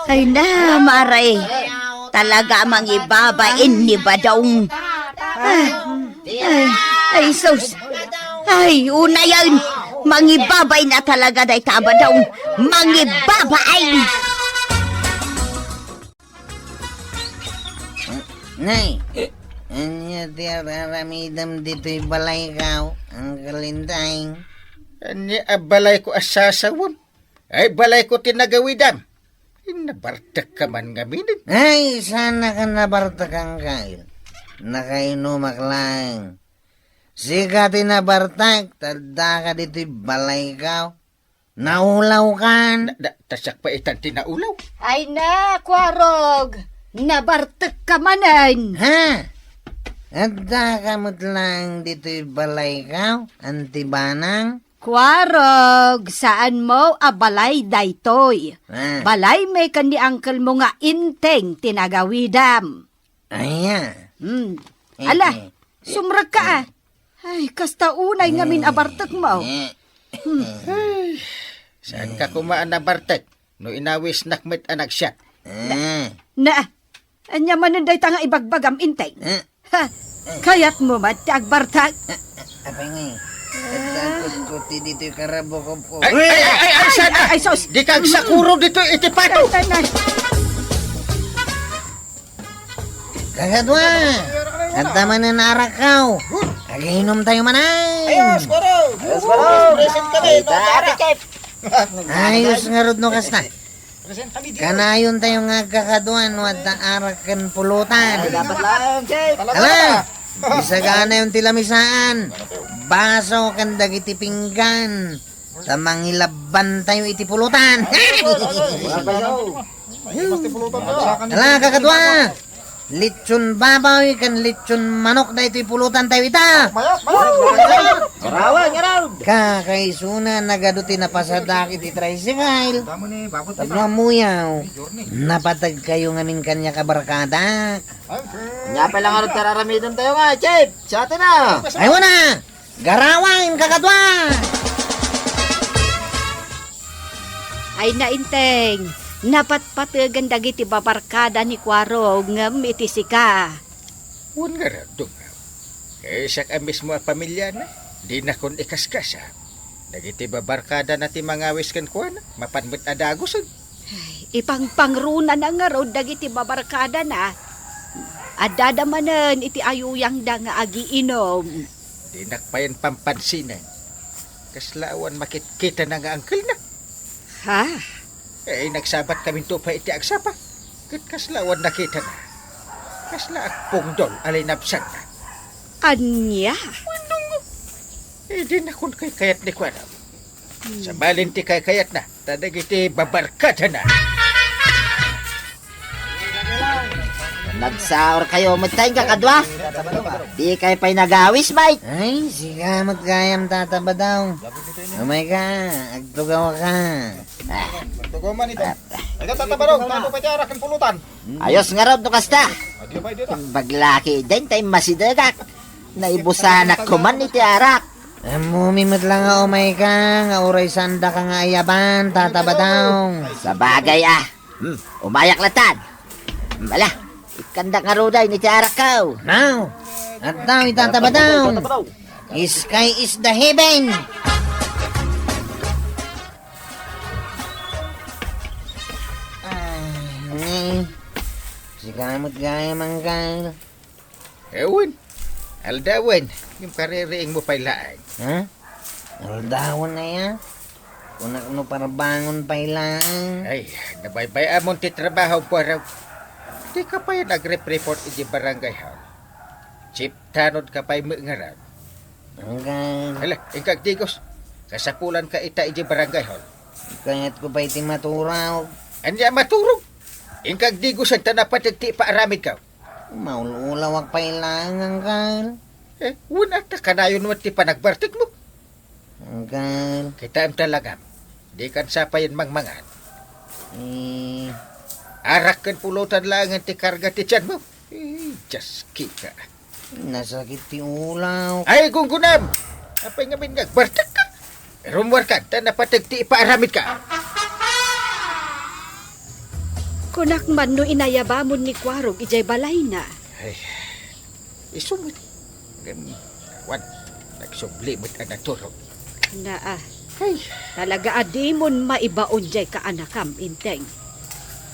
Ay na, mare. Talaga a mangibabain ni Badong. Ah, ay, ay, sus. Ay, unayen. Mangibabain na talaga dayta a Badong. Mangibabain. Nay, ania ti ar-aramidem ditoy balayko, Uncle Inteng? Ania a balayko a sasawem? Ay, balayko ti nagawidam. Nabartekka man ngaminen. Ay, saan a nabartek, Uncle. Nakainumak laeng. Sika ti nabartek, ta addaka ditoy balayko. Naulawkan? Na, na, ta siak pay itan ti naulaw. Ay na, Kuarog! Nabartekka manen! Ha? Addaka met laeng ditoy balayko, Anti Banang? Kuarog, saanmo a balay daytoy. Ah. Balaymi ken ni uncle mo nga Inteng ti nagawidam. Aya. Hmm. Eh, Ala, eh. Sumrekka, ah. Ay, kasta unay ngamin a bartekmo. Hmm. Ay, saanka koma a nabartek no inawisnak met a nagsiak? Na, ania manen dayta nga ibagbagam, Inteng? Ha? Kayatmo met ti agbartek? Apay ngay, agdagkot ko ti ditoy karabukop ko. Ay, ay, ay, ay, ay, saan? Ay, sus. Dika agsakuro ditoy iti pato. Ay, ay, ay. Kakadua, adda manen arakko. Agiinom tayo manay. Ayos, Koro. Ayos, Koro. Present kami, no? Ate Chef. Ayos ngarud no kasta. Present kami dito. Kanayon tayo nga agkakadua no adda arak ken pulutan. Ay, dapat lang, Chef. Ala, isaganayon ti lamisaan. Baso ken dagiti pinggan. Ta mangilabban tayo iti pulutan. Ala, kakadua. Litson baboy ken litson manok daytoy pulutan tayo ita. Ngaraw, ngaraw. Kakaisuna nagadu ti napasadak iti tricycle. Tapno ammuyaw, napateg kayo ngamin kaniak a barkadak. Nia pay lang ngarud ti ar-aramiden tayo nga, Chef. Siak na. Ay, wana! Garawaen, kakadua! Ay na, Inteng, napatpategen dagiti babarkada ni Kuarog ngem iti sika. Wen ngarud, Dunggaw. Kayatko a mismo a pamiliana, dinakon ikaskasam. Dagiti babarkadana ti mangawis kenkuana, mapan met a dagusen. Ay, ipangpangrunana ngarud dagiti babarkadana. Addada manen iti ayuyangda nga agiinom. Dinak payen pampansinan. Kasla awan makitkitana nga angkelna. Ha? Eh, nagsabat kaminto pay iti agsapa. Ket kasla awan nakitana. Kasla agpungdol a linabsanna. Ania? Wen, Dunggaw. Eh, dinakon kaykayat ni kuana. Hmm. Sabali ti kaykayatna, ta dagiti babarkadana. Nagsaor kayo met tay kakadua? Di kayo pay nagawis, Mike? Ay, sika met gayam, Tata Badaw. Umay ka, agtugaw ka. Ah. Tugaw man ito. Ah. Ay, Tata Badaw, tayo pa ti arak ken pulutan. Ayos ngarud no kasta. Adiyo pa, adiyo ta. Baglaki, dayta immasidegak. Naibusanak koman iti arak. Ammomi met lang nga umay ka, nga uray saandaka nga ayaban, Tata Badaw. Sabagay, ah. Hmm, umayak latan. Hmm, ala, ikkandak ngarud dayta iti arakko. Now, adda ita, Tata Badaw. Sky is the heaven. Ah, ni. Sika met gayam, Angkal. Ewen, aldawen, ngem kaririingmo pay laeng. Ha? Aldawen aya? Kunak no parbangon pay laeng. Ay, nabaybay-amon ti trabaho, Kuarog. Dika pay agrep-report iti barangay hall. Chief tanod ka pay met ngarud. Angkal. Hala, inka agdigos. Kasapulan ka ita iti barangay hall. Kayat ko pay ti maturog. Ania maturog? Inka agdigusen ta napateg ti ipaaramidko. Maul-ulawak pay laeng, Uncle. Eh, wen a, ta kanayon met ti panagbartekmo. Uncle. Kitaem ta langam, dikan sapayen mangmangan. Eh. Arak ken pulotan laengen ti karga ti tianmo. Eh, Dios, kika. Nasakit ti ulawko. Ay, gunggunam! Apay ngamin nga agbartekka? Rummuarkan ta napateg ti ipaaramidko. Kunak man no inayabamon ni Kuarog idiay balayna. Ay, isu met. Ngem, wan, nagsubli met a naturog. Naa. Ay. Talaga a dimon maibaon diay kaanakam, Enteng.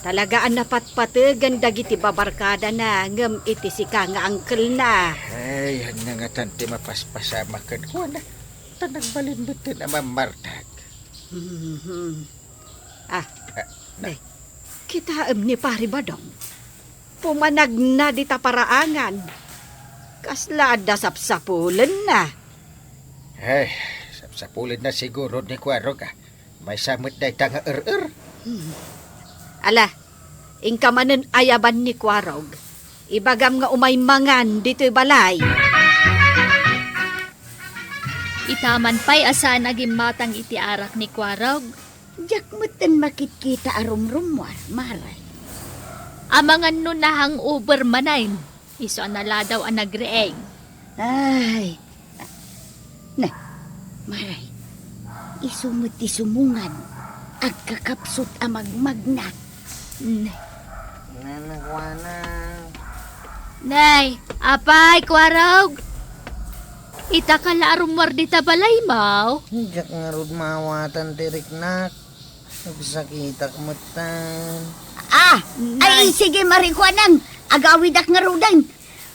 Talaga a napatpategen dagiti babarkadana ngem iti sika nga angkelna. Ay, ania ngatan ti mapaspasamak kenkuana? Ta nagbalin metten a mammartak. Mhm. Ah, Ah, na- Nay, kitaem ni Pari Badong. Pumanagna dita paraangan. Kasla adda sapsapulenna. Ay, sapsapulenna siguro ni Kuarog, a. Maysa met dayta nga er-er. Hmm. Ala, inka manen ayaban ni Kuarog. Ibagam nga umay mangan ditoy balay. Ita man pay a saan a gimmatang iti arak ni Kuarog. Diak metten makitkita a rumrummuar, Maray. Amangan no na-hangover manen, isu a naladaw a nagriing. Ay. Ne, Maray, isu met ti sumungan. Agkakapsut a magmagna. Ne. Nanakuana. Nay, apay, Kuarog? Itaka la a rummuar dita balaymo? Diak ngarud maawatan ti riknak. Nagsakitak metten. Ah! Nay. Ay, sige, Maray, kuanang. Agawidak ngaruden.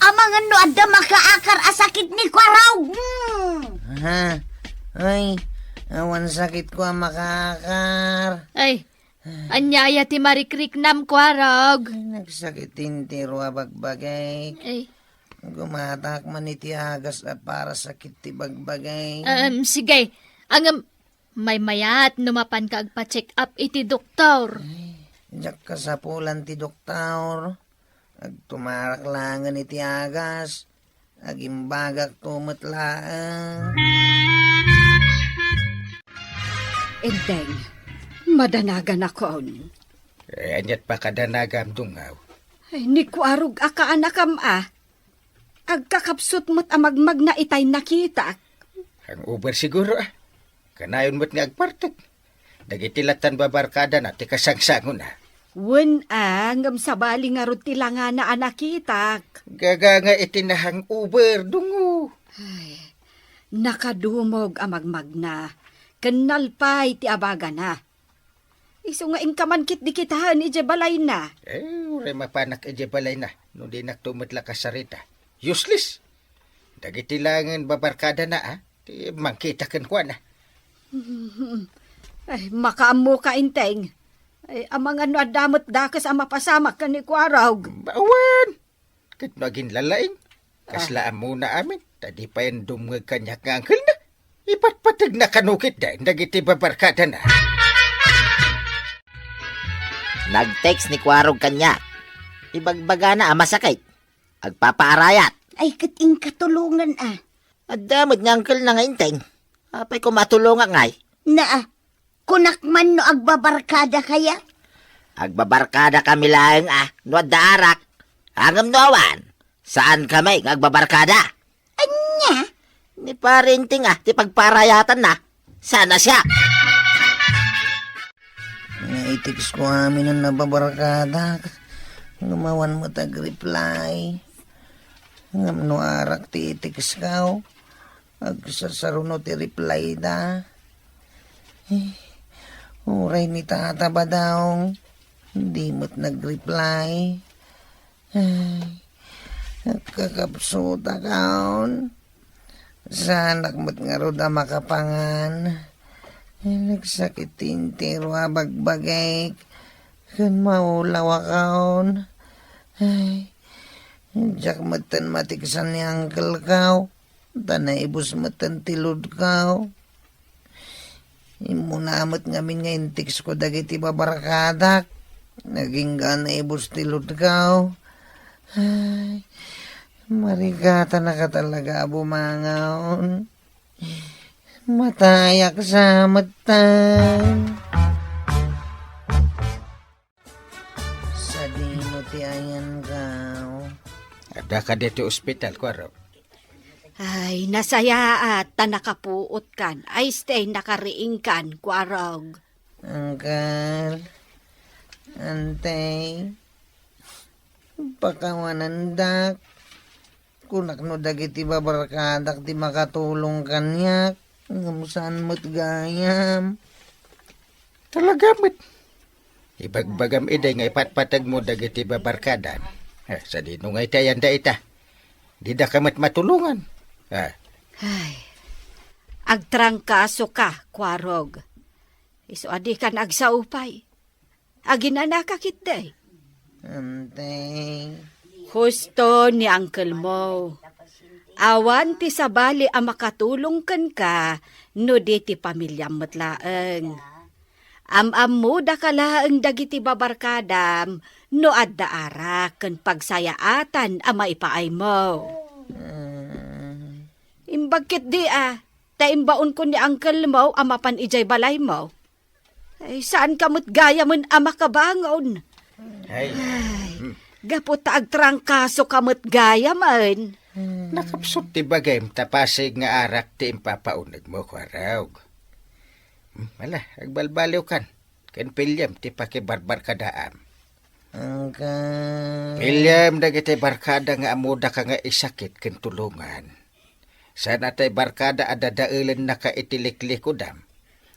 Amangan no adda makaakar a sakit ni Kuarog. Hmm. Ha? Ay, awan sakitko a makaakar. Ay, ania aya ti marikriknam, Kuarog? Ay, nagsakit ti entero a bagbagik. Ay. Gumatak man iti agas a para sakit ti bagbagik. Em, sige. Ngem, maymayat no mapanka agpa-check up iti doktor. Ay, diak kasapulan ti doktor. Agtumarak laengen iti agas. Agimbagakto met laeng. Enteng, madanaganakon. Eh, ania't pakadanagam, Dungaw? Ay, ni Kuarog a kaanakam a. Agkakapsut met a magmagna itay nakitak. Hangover siguro, a. Kanayon met nga agbartek. Dagiti lattan babarkadana ti kasangsangona. Wen a, ngem sabali ngarud ti langana a nakitak. Gaganga iti na-hangover, Dungo. Ay, nakadumog a magmagna, ken nalpay ti abagana. Isu nga inka man ketdi kitaen idiay balayna. Eh, uray mapanak idiay balayna, no dinakto met la kasarita. Useless. Dagiti laengen babarkadana, a. Ti mangkita kenkuana. Ay, makaammoka, Enteng. Ay, amangan no adda met dakes a mapasamak ken ni Kuarog. Awan! Ket no aginlalaing, kasla ammona amin, ta di pay dumngeg kaniak nga angkelna. Ipatpategna kano ketdin dagiti babarkadana. Nag-text ni Kuarog kaniak. Ibagbagana a masakit. Agpapaarayat. Ay, ket inka tulongan, a. Adda met nga angkelna nga Enteng. Apay koma a tulongak ngay? Naa, kunak man no agbabarkada kaya? Agbabarkada kami laeng, a, no adda arak. Ngem no awan, saan kami nga agbabarkada. Ania? Ni Pare Enteng, a, ti pagpaarayatanna. Saan a siak? Naitext ko amin a nababarkadak. Ngem awan met agreply. Ngem no arak ti i-text ko, agsasaruno ti reply da. Eh, uray ni Tata Badong, di met nagreply. Ay, agkakapsutak awn. Saanak met ngarud a makapangan. Ay, nagsakit ti entero a bagbagik. Ken maulawak awn. Ay, diak metten matiksan ni uncle ko. Ta naibus metten ti load ko. Immuna met ngamin nga in-text ko dagiti babarkadak. Nagingga naibus ti ludkaw. Ay, marigatanaka talaga a bumangon. Matayak sa matan. Sadino ti ayankaw? Adda kadi ti ospital, Kuarog? Ay, nasayaat ta nakapuotkan. Ay, stay, nakariingkan, Kuarog. Angkel, Antay, pakawanandak. Kunak no dagiti babarkadak ti makatulong kaniak, ngem saan met gayam. Talaga met. Ibagbagam idi nga ipatpateg mo dagiti babarkadam. Eh, sadino nga iti ayanda ita? Dida ka met matulongan. Ah. Ay, agtrangkaso ka, Kuarog. Isu a dikan agsao pay. Aginanaka ketdi. Ante. Husto ni uncle mo. Awan ti sabali a makatulong kenka no di ti pamiliam met laeng. Am-ammodaka laeng dagiti babarkadam no adda arak ken pagsayaatan a maipaaymo. Mm. Imbag ketdi a, ta imbaonko ni uncle mo a mapan idiay balaymo. Ay, saanka met gayamen a makabangon. Ay. Ay, hmm. Gapu ta agtrangkasoka met gayamen. Nakapsut ti bagim ta pasig nga arak ti impapaunegmo, Kuarog. Hmm, ala, agbalbaliwkan. Ken piliem ti pakibarbarkadaam. Angka. Piliem dagiti barkada nga ammodaka nga isakit ken tulongan. Saan a tay barkada a dadaelennaka iti liklikudam,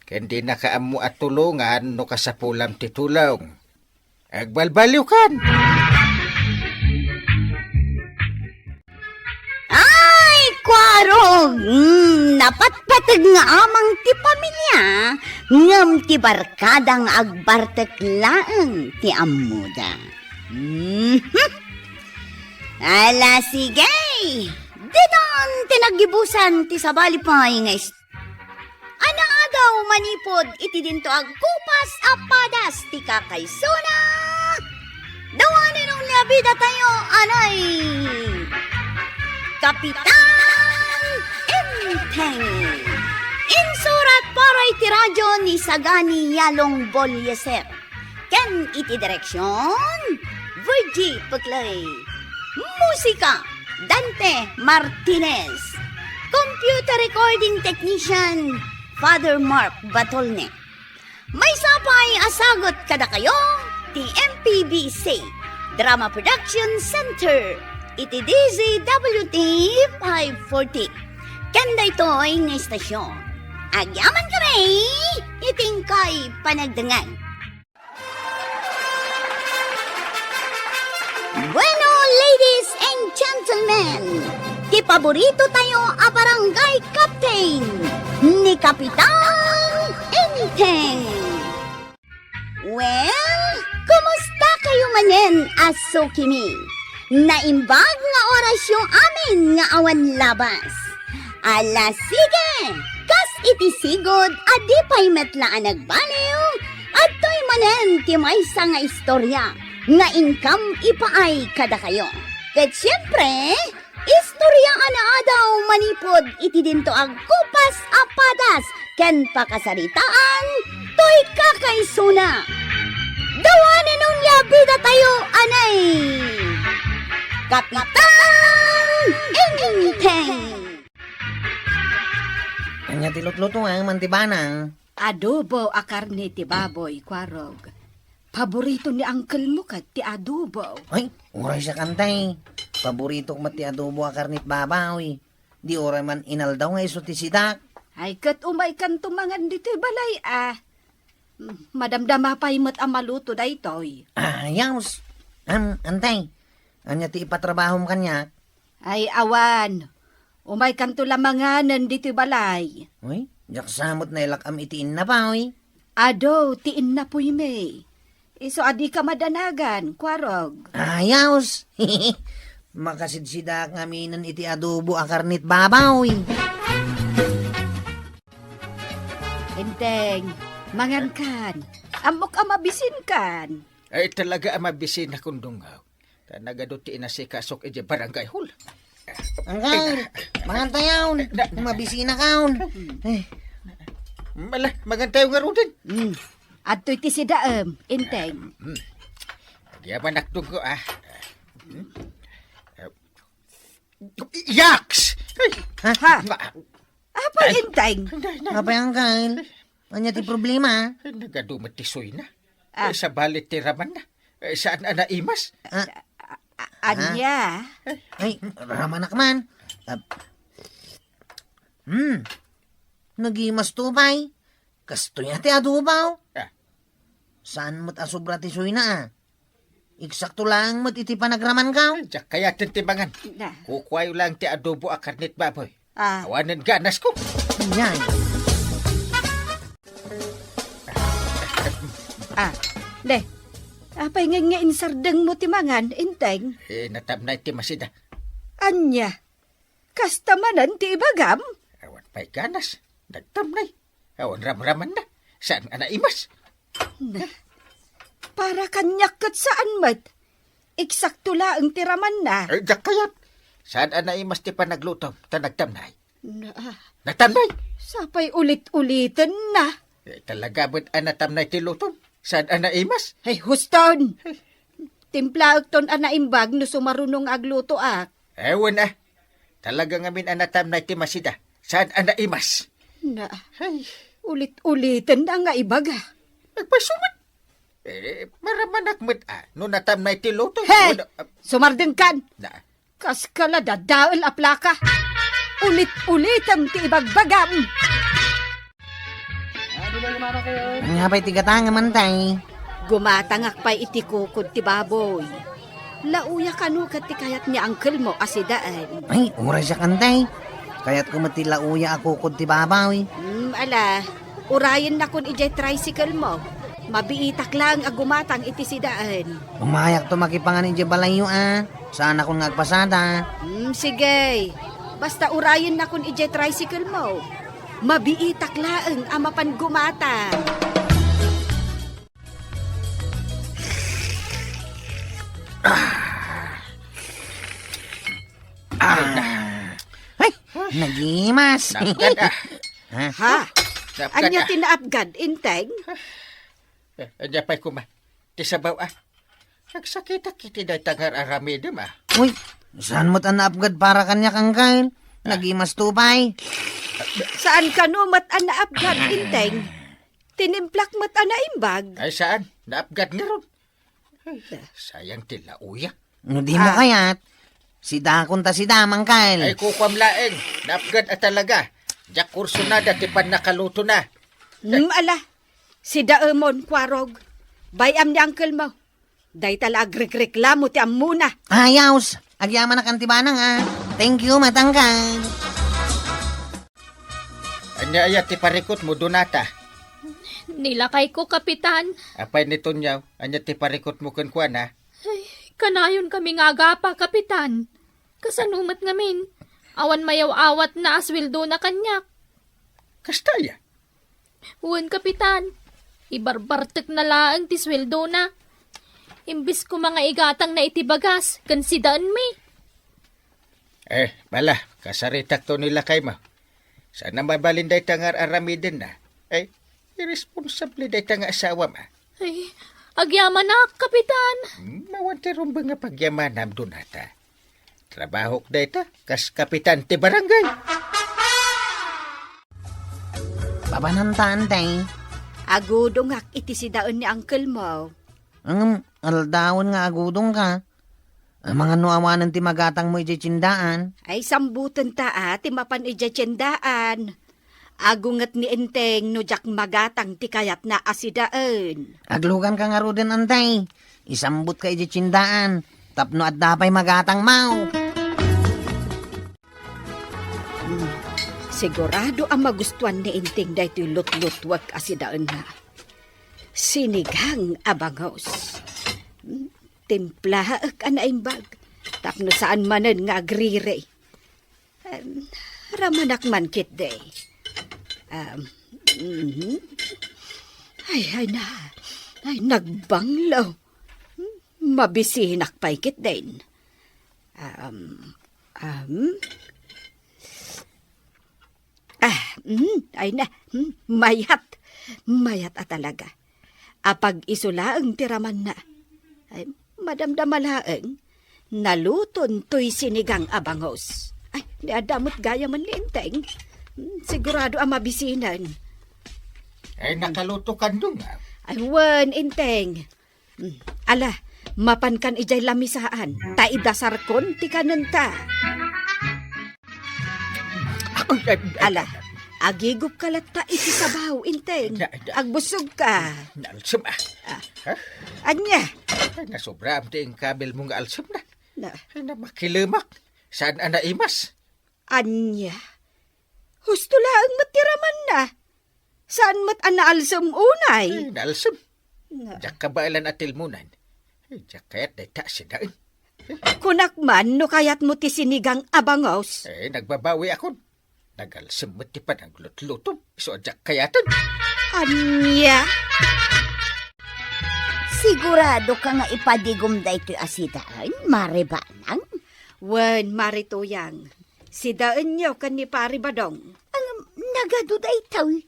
ken dinaka ammo a tulongan no kasapulam ti tulong. Agbalbaliwkan! Ay, Kuarog! Mm, napatpateg nga amang ti pamilia, ngem ti barkada nga agbartek laeng ti ammoda. Mhm. Ala, sige! Ditan ti naggibusan ti sabali pay nga is-, a naadaw manipud iti dinto agkupas a padas ti kakaisuna. Dawanen ni abida tayo, anay! Kapitan Enteng. Insurat para iti radyo ni Sagani Yalong Bolieser. Ken iti direksion, Virgie Peclay. Musika, Dante Martinez. Computer recording technician, Father Mark Batolne. Maysa pay a sagut kadakayo ti M P B C Drama Production Center iti D Z W T five forty. Ken daytoy nga istasyon, agyaman kami iti inkay panagdengngeg. Bueno, ladies and gentlemen, ti paborito tayo a barangay captain, ni Kapitan Enteng. Well, kumusta kayo manen a sukimi? Naimbag nga orasyo amin nga awan labas. Ala, sige! Kas iti sigud a di pay met la a nagbaliw, adtoy manen ti maysa nga istorya nga inkam ipaay kadakayo. Ket siempre, istorya a naadaw manipud iti dinto agkupas a padas ken pakasaritaan toy kakaisuna. Dawanen ni abida tayo, anay! Kapitan Enteng! Ania ti lutlutuang man ti banang? Adobo a karne ti baboy, Kuarog. Paborito ni uncle mo ket ti adobo. Ay, uray siak, Antay. Paboritok met ti adobo a karne ti baboy. Di uray man inaldaw nga isu ti sidak. Ay, ket umaykanto mangan ditoy balay, a. Madamdama pay met a maluto daytoy. Ah, yaws. Am, Antay, ania ti ipatrabahom kaniak? Ay, awan. Umaykanto la manganen ditoy balay. Uy, diak sa met nailak-am iti innapuy. Adu, ti innapuymi. Isu a dika madanagan, Kuarog. Ayaws! Makasidsidaak ngaminen iti adobo a karne ti baboy. Enteng, mangankan. Ammok a mabisinkan. Ay, talaga a mabisina kun dungaw. Ta nagadu ti inasikasok idiay barangay hall. Angkal, mangan tayon. Na, na, Mabisina kaon. Eh, Mala, mangan tayo ngaruden. Hmm. Adtoy ti sidaem, Enteng. Hmm. Agyamanak dungaw, ah. Hmm. Yaks! Ay! Ha? Ha? Ma- Apay, Ay. Enteng? Nay, nay. Apay, angkal? Ania ti problema? Ay, nagadu met ti suyna. Ah. Ay, sabali ti ramanna. Ay, saan a naimas? Ah. A-, a-, ania? Ay, ramanak man. Ah, hmm. Nagimas to pay. Kastoy a ti adobo. Ah. Saan met a sobra ti suyna, ah? Eksakto laeng met iti panagramankaw. Diak kayaten ti mangan. Na. Kukuayo laeng ti adobo a karnet baboy. Ah. Awanen ganasko. Yan. Ah, de. Apay nga, nga insardengmo ti mangan, Enteng? Eh, natamnay ti masida. Ania? Kasta manen ti ibagam? Awan pay ganas. Nagtamnay. Awan ramramanna. Saan a naimas? Na, para kaniak ket saan met. Eksakto laeng ti ramanna. Ay, diak kayat. Saan a naimas ti panaglutom, ta nagtamnay? Na, Nagtamnay? Sapay ulit-uliten na. Eh, talaga met a natamnay ti lutom. Saan a naimas? Ay, huston! Timplaekton a naimbag no sumaruno nga aglutoak. Ewan, ah. Talaga ngamin a natamnay ti masida. Saan a naimas? Na, Ay. Ulit-uliten na nga ibaga. Nagpasumat. Eh, maramanak met, ah, no natamnay ti luto. Hey! Wala, ah, Sumardengkan! Na. Kas kala dadael a plaka. Ulit-ulitem ti ibagbagam. Ania pay ti gatangem, Enteng? Gumatangak pay iti kukod ti baboy. Lauya kano ket ti kayat ni uncle mo a sidaen. Ay, uray siak, Enteng. Kayatko met ti lauya a kukod ti baboy. Hmm, ala, urayennakon idiay tricycle mo. Mabiitak laeng a gumatang iti sidaen. Umayakto makipangan idiay balayyo, a. Saanakon nga agpasada. Hmm, sige. Basta urayennakon idiay tricycle mo. Mabiitak laeng a mapan gumatang. Ah. Ay, nagimas. Napgad, ah. Ha? Ha? Napgad, Ania ah. Ti naapgad, Enteng? Eh, ania pay koma? Ti sabaw, ah. Nagsakitak iti dayta nga ar-aramidem, ah. Uy, saan met a naapgad para kaniak, uncle? Ah. Nagimas to pay. Saan kano met a naapgad, Enteng? Tinimplak met a naimbag. Ay, saan? Naapgad ngarud. Ay, sayang ti lauya. No di mo Ah. kayat, sidakon ta sida, uncle. Ay, kukuam laeng. Naapgad a talaga. Diak kursunada ti pannakaluto na. Hmm, ala. Sidaemon, Kuarog. Bay-am ni uncle mo. Dayta la agrekreklamo ti ammona. Ayos. Agyamanak, Auntie Banang, a. Thank you, met uncle. Ania aya ti parikutmo, Donata? Ni lakayko, Kapitan. Apay ni Tonyaw, ania ti parikutmo kenkuana? Ay, kanayonkami nga agapa, Kapitan. Kasano met ngamin? Awan mayaw-awatna a suweldona kaniak. Kasta aya? Wen, Kapitan. Ibarbartekna laeng ti suweldona. Imbes koma nga igatangna iti bagas ken sidaenmi. Eh, bala, kasaritakto ni lakaymo. Saan a mabalin dayta nga ar-aramidenna. Eh, irresponsable dayta nga asawam, a. Ay, agyamanak, Kapitan. Hmm, awan ti rumbeng nga pagyamanam, Donata. Trabahok dayta, kas kapitan ti barangay. Papananta, Auntie? Agudongak iti sidaen ni uncle mo. Ngem, aldawen nga agudongka. Amangan no awanen ti magatangmo idiay tiendaan. Ay, sambutenta a ti mapan idiay tiendaan. Agunget ni Enteng no diak magatang ti kayatna a sidaen. Agluganka ngaruden, Auntie. Isambutka idiay tiendaan tapno adda pay magatangmo. Hmm, sigurado a magustuan ni Enteng daytoy lutlutuek a sidaenna. Sinigang a bangus. Hmm, timplaek a naimbag tapno saan manen nga agriri. Em, ramanak man ketdi. Em, mhm. Ay, ay na. Ay, nagbanglo. Mabisinak pay ketdin. Um, um. Ah, mm, ay na, mm, mayat. Mayat a talaga. Apag-isu laeng ti ramanna. Ay, madamdama laeng. Naluton toy sinigang a bangus. Ay, ni adda met gayamen ni Enteng. Mm, sigurado a mabisinen. Ay, nakaluto kandong, ah. Ay, wen, Enteng. Mm, ala, mapankan idiay lamisaan, ta idasarkon ti kanenta. Ay, ay, ay, ala, agigupka latta iti sabaw, Enteng. Ay, ay, ay. Agbusogka. Naalsem, ah. Ah. Ha? Ania? Ay, nasobraam ti inkabilmo nga alsem na. Na. Ay, namakilemak. Saan a naimas? Ania? Husto laeng met ti ramanna. Saan met a naalsem unay? Ay, naalsem. Na. Diak kabaelan a tilmonan. Ay, diak kayat dayta a sidaen. Kunak man no kayatmo ti sinigang a bangus. Eh, nagbabawiakon. Nagalsem met ti panaglutlutom. Isu a diak kayaten. Ania? Siguradoka nga ipadigom daytoy a sidaen, Mare Banang? Wen, Mare Tuyang. Sidaenyo ken ni Pare Badong. Ngem, nagadu daytoy.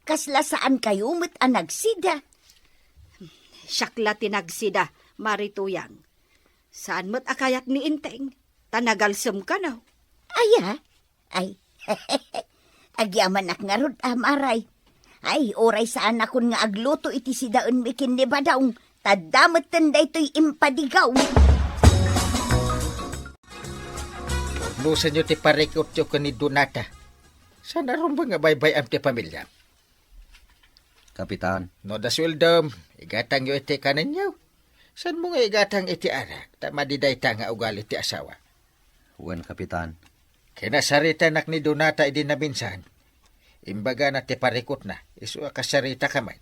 Kasla saankayo met a nagsida. Siak la ti nagsida, Mare Tuyang. Saan met a kayat ni Enteng, ta nagalsem kano. Aya? Ay, agyamanak ngarud, a, Mare. Ay, uray saanakon nga agluto iti sidaenmi ken ni Badong, ta adda metten daytoy impadigaw. Urnosenyo ti parikutyo ken ni Donata. Saan a rumbeng a baybay-am ti pamiliam? Kapitan. No adda sueldom, igatangyo iti kanenyo. Saanmo nga igatang iti arak, ta madi dayta nga ugali ti asawa? Wen, Kapitan. Kinasaritanak ni Donata idi naminsan. Imbagana ti parikutna, isu a kasaritaka met.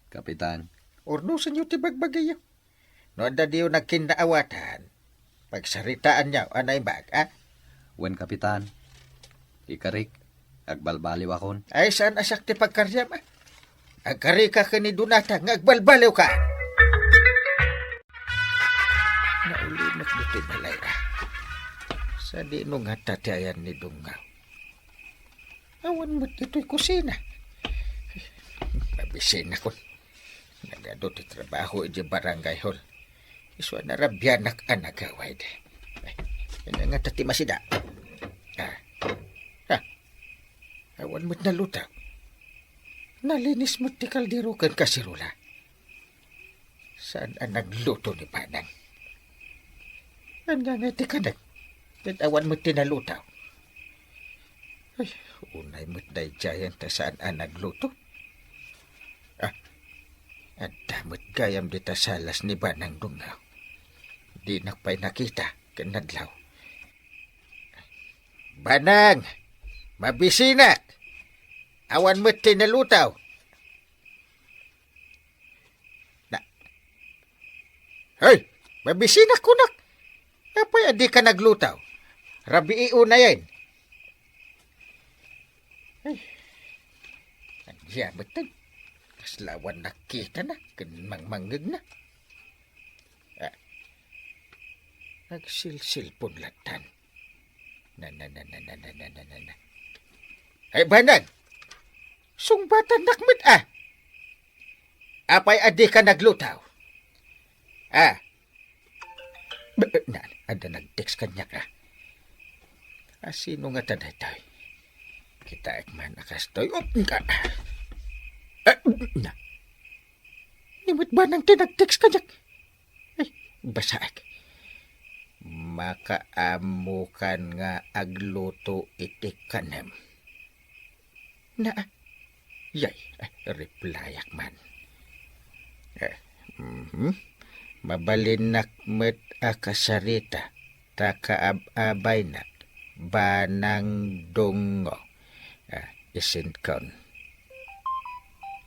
Kapitan. Urnosenyo ti bagbagiyo. No adda diyo nagkinnaawatan, pagsaritaanyo a naimbag, a? Wen, Kapitan. Ikarik, agbalbaliwakon. Ay, saan a siak ti pagkariam, a? Agkarika ken ni Donata nga agbalbaliwka. Naulimek ditoy balay, a. Sadino ngata ti ayan ni Dongngaw? Awan met ditoy kusina. Mabisinakon. Nagadu ti trabaho idiay barangay hall. Isu a narabianak a nagawid. Ay, ania ngata ti masida? Ah. Ha? Awan met nalutaw. Nalinis met ti kaldero ken kaserola. Saan a nagluto ni Banang? Ania ngay ti kanek? Ket awan met ti nalutaw. Ay, unay met daydiayen ta saan a nagluto. Ah, adda met gayam dita salas ni Banang Dongngaw. Dinak pay nakita ken nadlaw. Banang! Mabisinak! Awan met ti nalutaw. Na, hey! Mabisinak kunak! Apay a dika naglutaw? Rabii unayen. Ay, ania met ten? Kasla awan nakitana ken mangmangngegna. Ah, agsilsilpon lattan. Na, na, na. Ay, Banang! Sungbatannak met, a. Apay a dika naglutaw? A. Na, adda nag-text kaniak, a. A, sino ngata daytoy? Kitaek man a kastoy. Oh, nga. Ah, na. Ni met Banang ti nag-text kaniak. Ay, basaek. Makaammokan nga agluto iti kanem. Na, yay, ay, replyak man. Eh, mhm. Mabalinnak met a kasarita, ta kaab-abaynak, Banang Dongngaw. Ah, isendkon.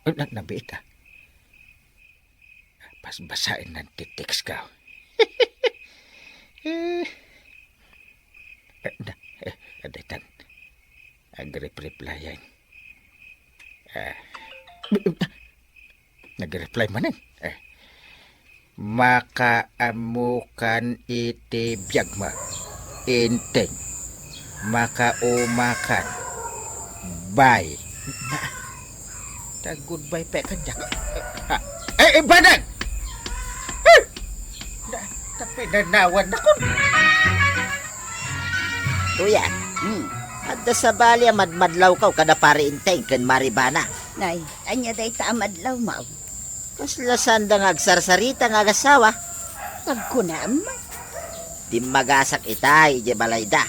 Oh, na-, nabiit, a. Basbasaenna ti text ko. Eh, eh, na, eh, adda itan. Agrep-replyan. Eh, nag-reply manen. Eh, Makaammokan iti biagmo, Enteng. Makaumakan. Bye. Na, ta goodbye pay kaniak. Ah, eh, eh, Banang! Eh! Na, ta pinanawan ako. Kuya, hmm, adda sabali a madmadlawkaw kada Pari Enteng ken Mari Banang. Nay, ania dayta a madlawmo? Kasla saanda nga agsarsarita nga agassawa? Agkunam? Dimmagasak itay idiay balayda,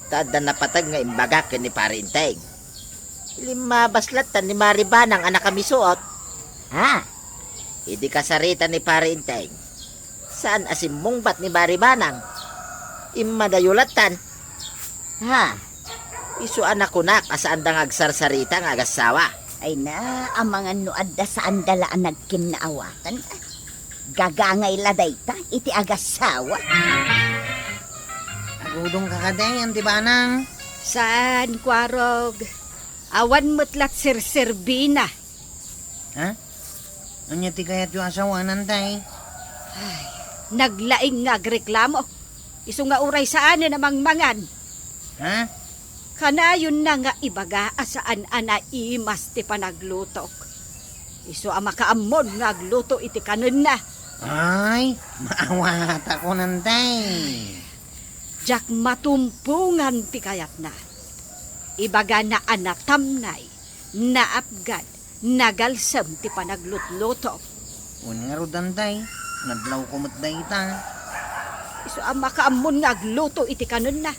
ta adda napateg nga imbagak ken ni Pari Enteng. Limmabas lattan ni Mari Banang a nakamisuot. Ha? Idi kasarita ni Pari Enteng, saan a simmungbat ni Mari Banang. Immadayo lattan. Ha? Isu a nakunak a saanda nga agsarsarita nga agassawa. Ay na, amangan no adda saanda la a nagkinnaawatan. Gagangay la dayta iti agassawa. Agudongka kadi, Auntie Banang? Saan, Kuarog. Awan met lat serserbina. Ha? Ania ti kayatyo a sawanan, tay? Ay, naglaing nga agreklamo. Isu nga uray saanen a mangmangan. Ha? Kanayonna nga ibaga a saan a naimas ti panaglutok. Isu a makaammon nga agluto iti kanenna. Ay, maawatakon, tay. Diak matumpongan ti kayatna. Ibagana a natamnay, naapgan, nagalsem ti panaglutluto. Wen ngarud, tay, nadlawko met dayta. Isu a makaammon nga agluto iti kanenna.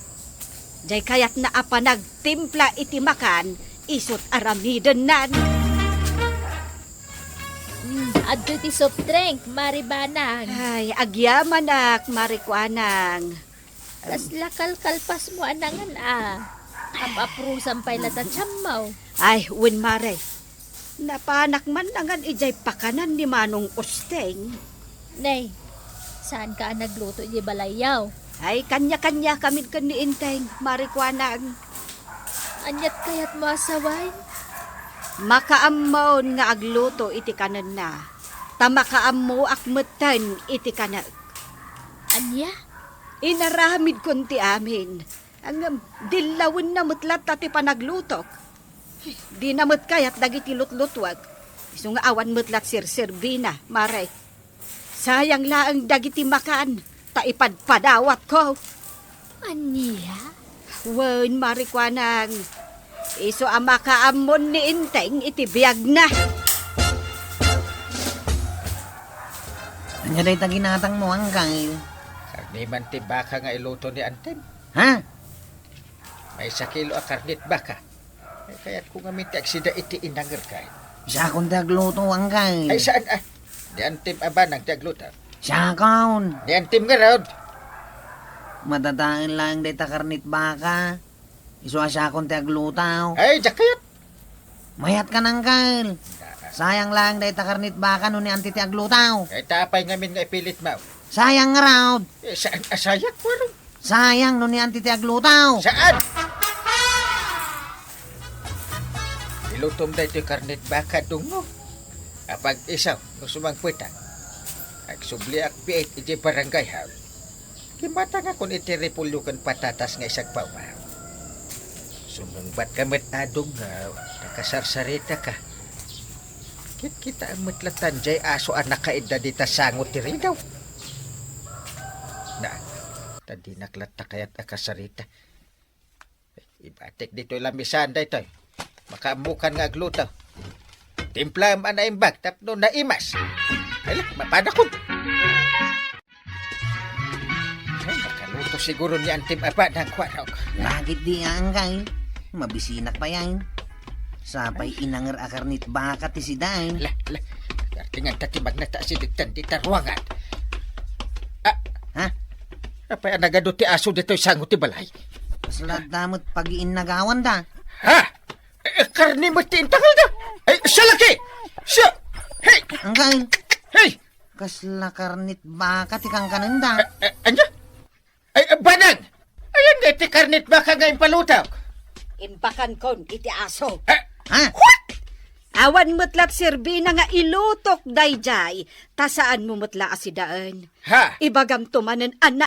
Diay kayatna a panagtimpla iti makan, isut' aramidennan. Mm, adtoy ti soft drink, Mari Banang. Ay, agyamanak, Mari Kuanang. Kasla kalkalpasmo a nangan a. Ap-aprusam pay la ta tiammo. Ay, wen, Mare. Napanak man nangan idiay pakanan ni Manong Usteng. Nay, saanka a nagluto idiay balayyo? Ay, kaniakaniakamin ken ni Enteng, Mari Kuanang. Aniat kayatmo a sawen? Makaammon nga agluto iti kanenna, ta makaammoak metten iti kanek. Ania? Inaramidkon ti amin. Ngem dillawenna met latta ti panaglutok. Dina met kayat dagiti lutlutuek. Isu nga awan met lat serserbina, Mare. Sayang laeng dagiti makan, ta ipadpadawatko. Ania? Wen, Mari Kuanang, isu a makaammon ni Enteng iti biagna. Ania dayta ginatangmo, Angkel? Karne man ti baka nga iluto ni Antem. Ha? Maysa kilo a karnet baka. Ay, kayatko ngamin ti agsida iti inangerka. Siakon ti agluto, Angkel. Ay, saan, ah? Ni Antem a banang ti agluto. Siakon. Ni Antem ngarud. Madadael laeng dayta karnet baka. Isu a siakon ti agluto. Ay, diak kayat. Mayat ka, Angkel. Sayang laeng dayta karnet baka no ni Antem ti agluto. Ay, ta apay ngamin nga ipilitmo? Sayang ngarud. Eh, saan a sayang, Kuarog? Sayang no ni Antem ti agluto. Saan? Ilutom daytoy karnet baka, Dong, no? Apag-isu, no sumangpetak, agsubliak biit idiay barangay hall. Kimmatangakon iti repolyo ken patatas nga isagbabaw. Sumungbatka met, Dong, nga nakasarsaritaka. Kitkitaem met lattan diay aso a nakaidda dita sango ti ridaw. Na, ta dinak latta kayat a kasarita. Ibatik ditoy lamisaan daytoy. Makaammokan nga agluto. Timplaem a naimbag tapno naimas. Hala, mapanakon. Ay, makaluto siguro ni Antem a banang, Kuarog. Lagit di, Angkel. Mabisinak pay. Sapay inanger a karnet baka ti sida. La, la. Gartingan ta ti magnata asideg tan dita ruangan. Ah. Ha? Apay a nagadu ti aso ditoy sango ti balay? Kasla adda met pagiinnagawanda. Ha? Eh, karne met ti intangalda. Ay, siya laki! Siya! Hey! Angkel! Hey! Kasla karnet baka ti kankanenda. Eh, eh, ania? Ay, eh, banang! Ayan nga iti karnet baka nga impalutok. Imbakankon iti aso. Eh, ha? What? Awan met la serbina nga ilutok daydiay, ta saanmo met la a sidaen. Ha? Ibagamto manen a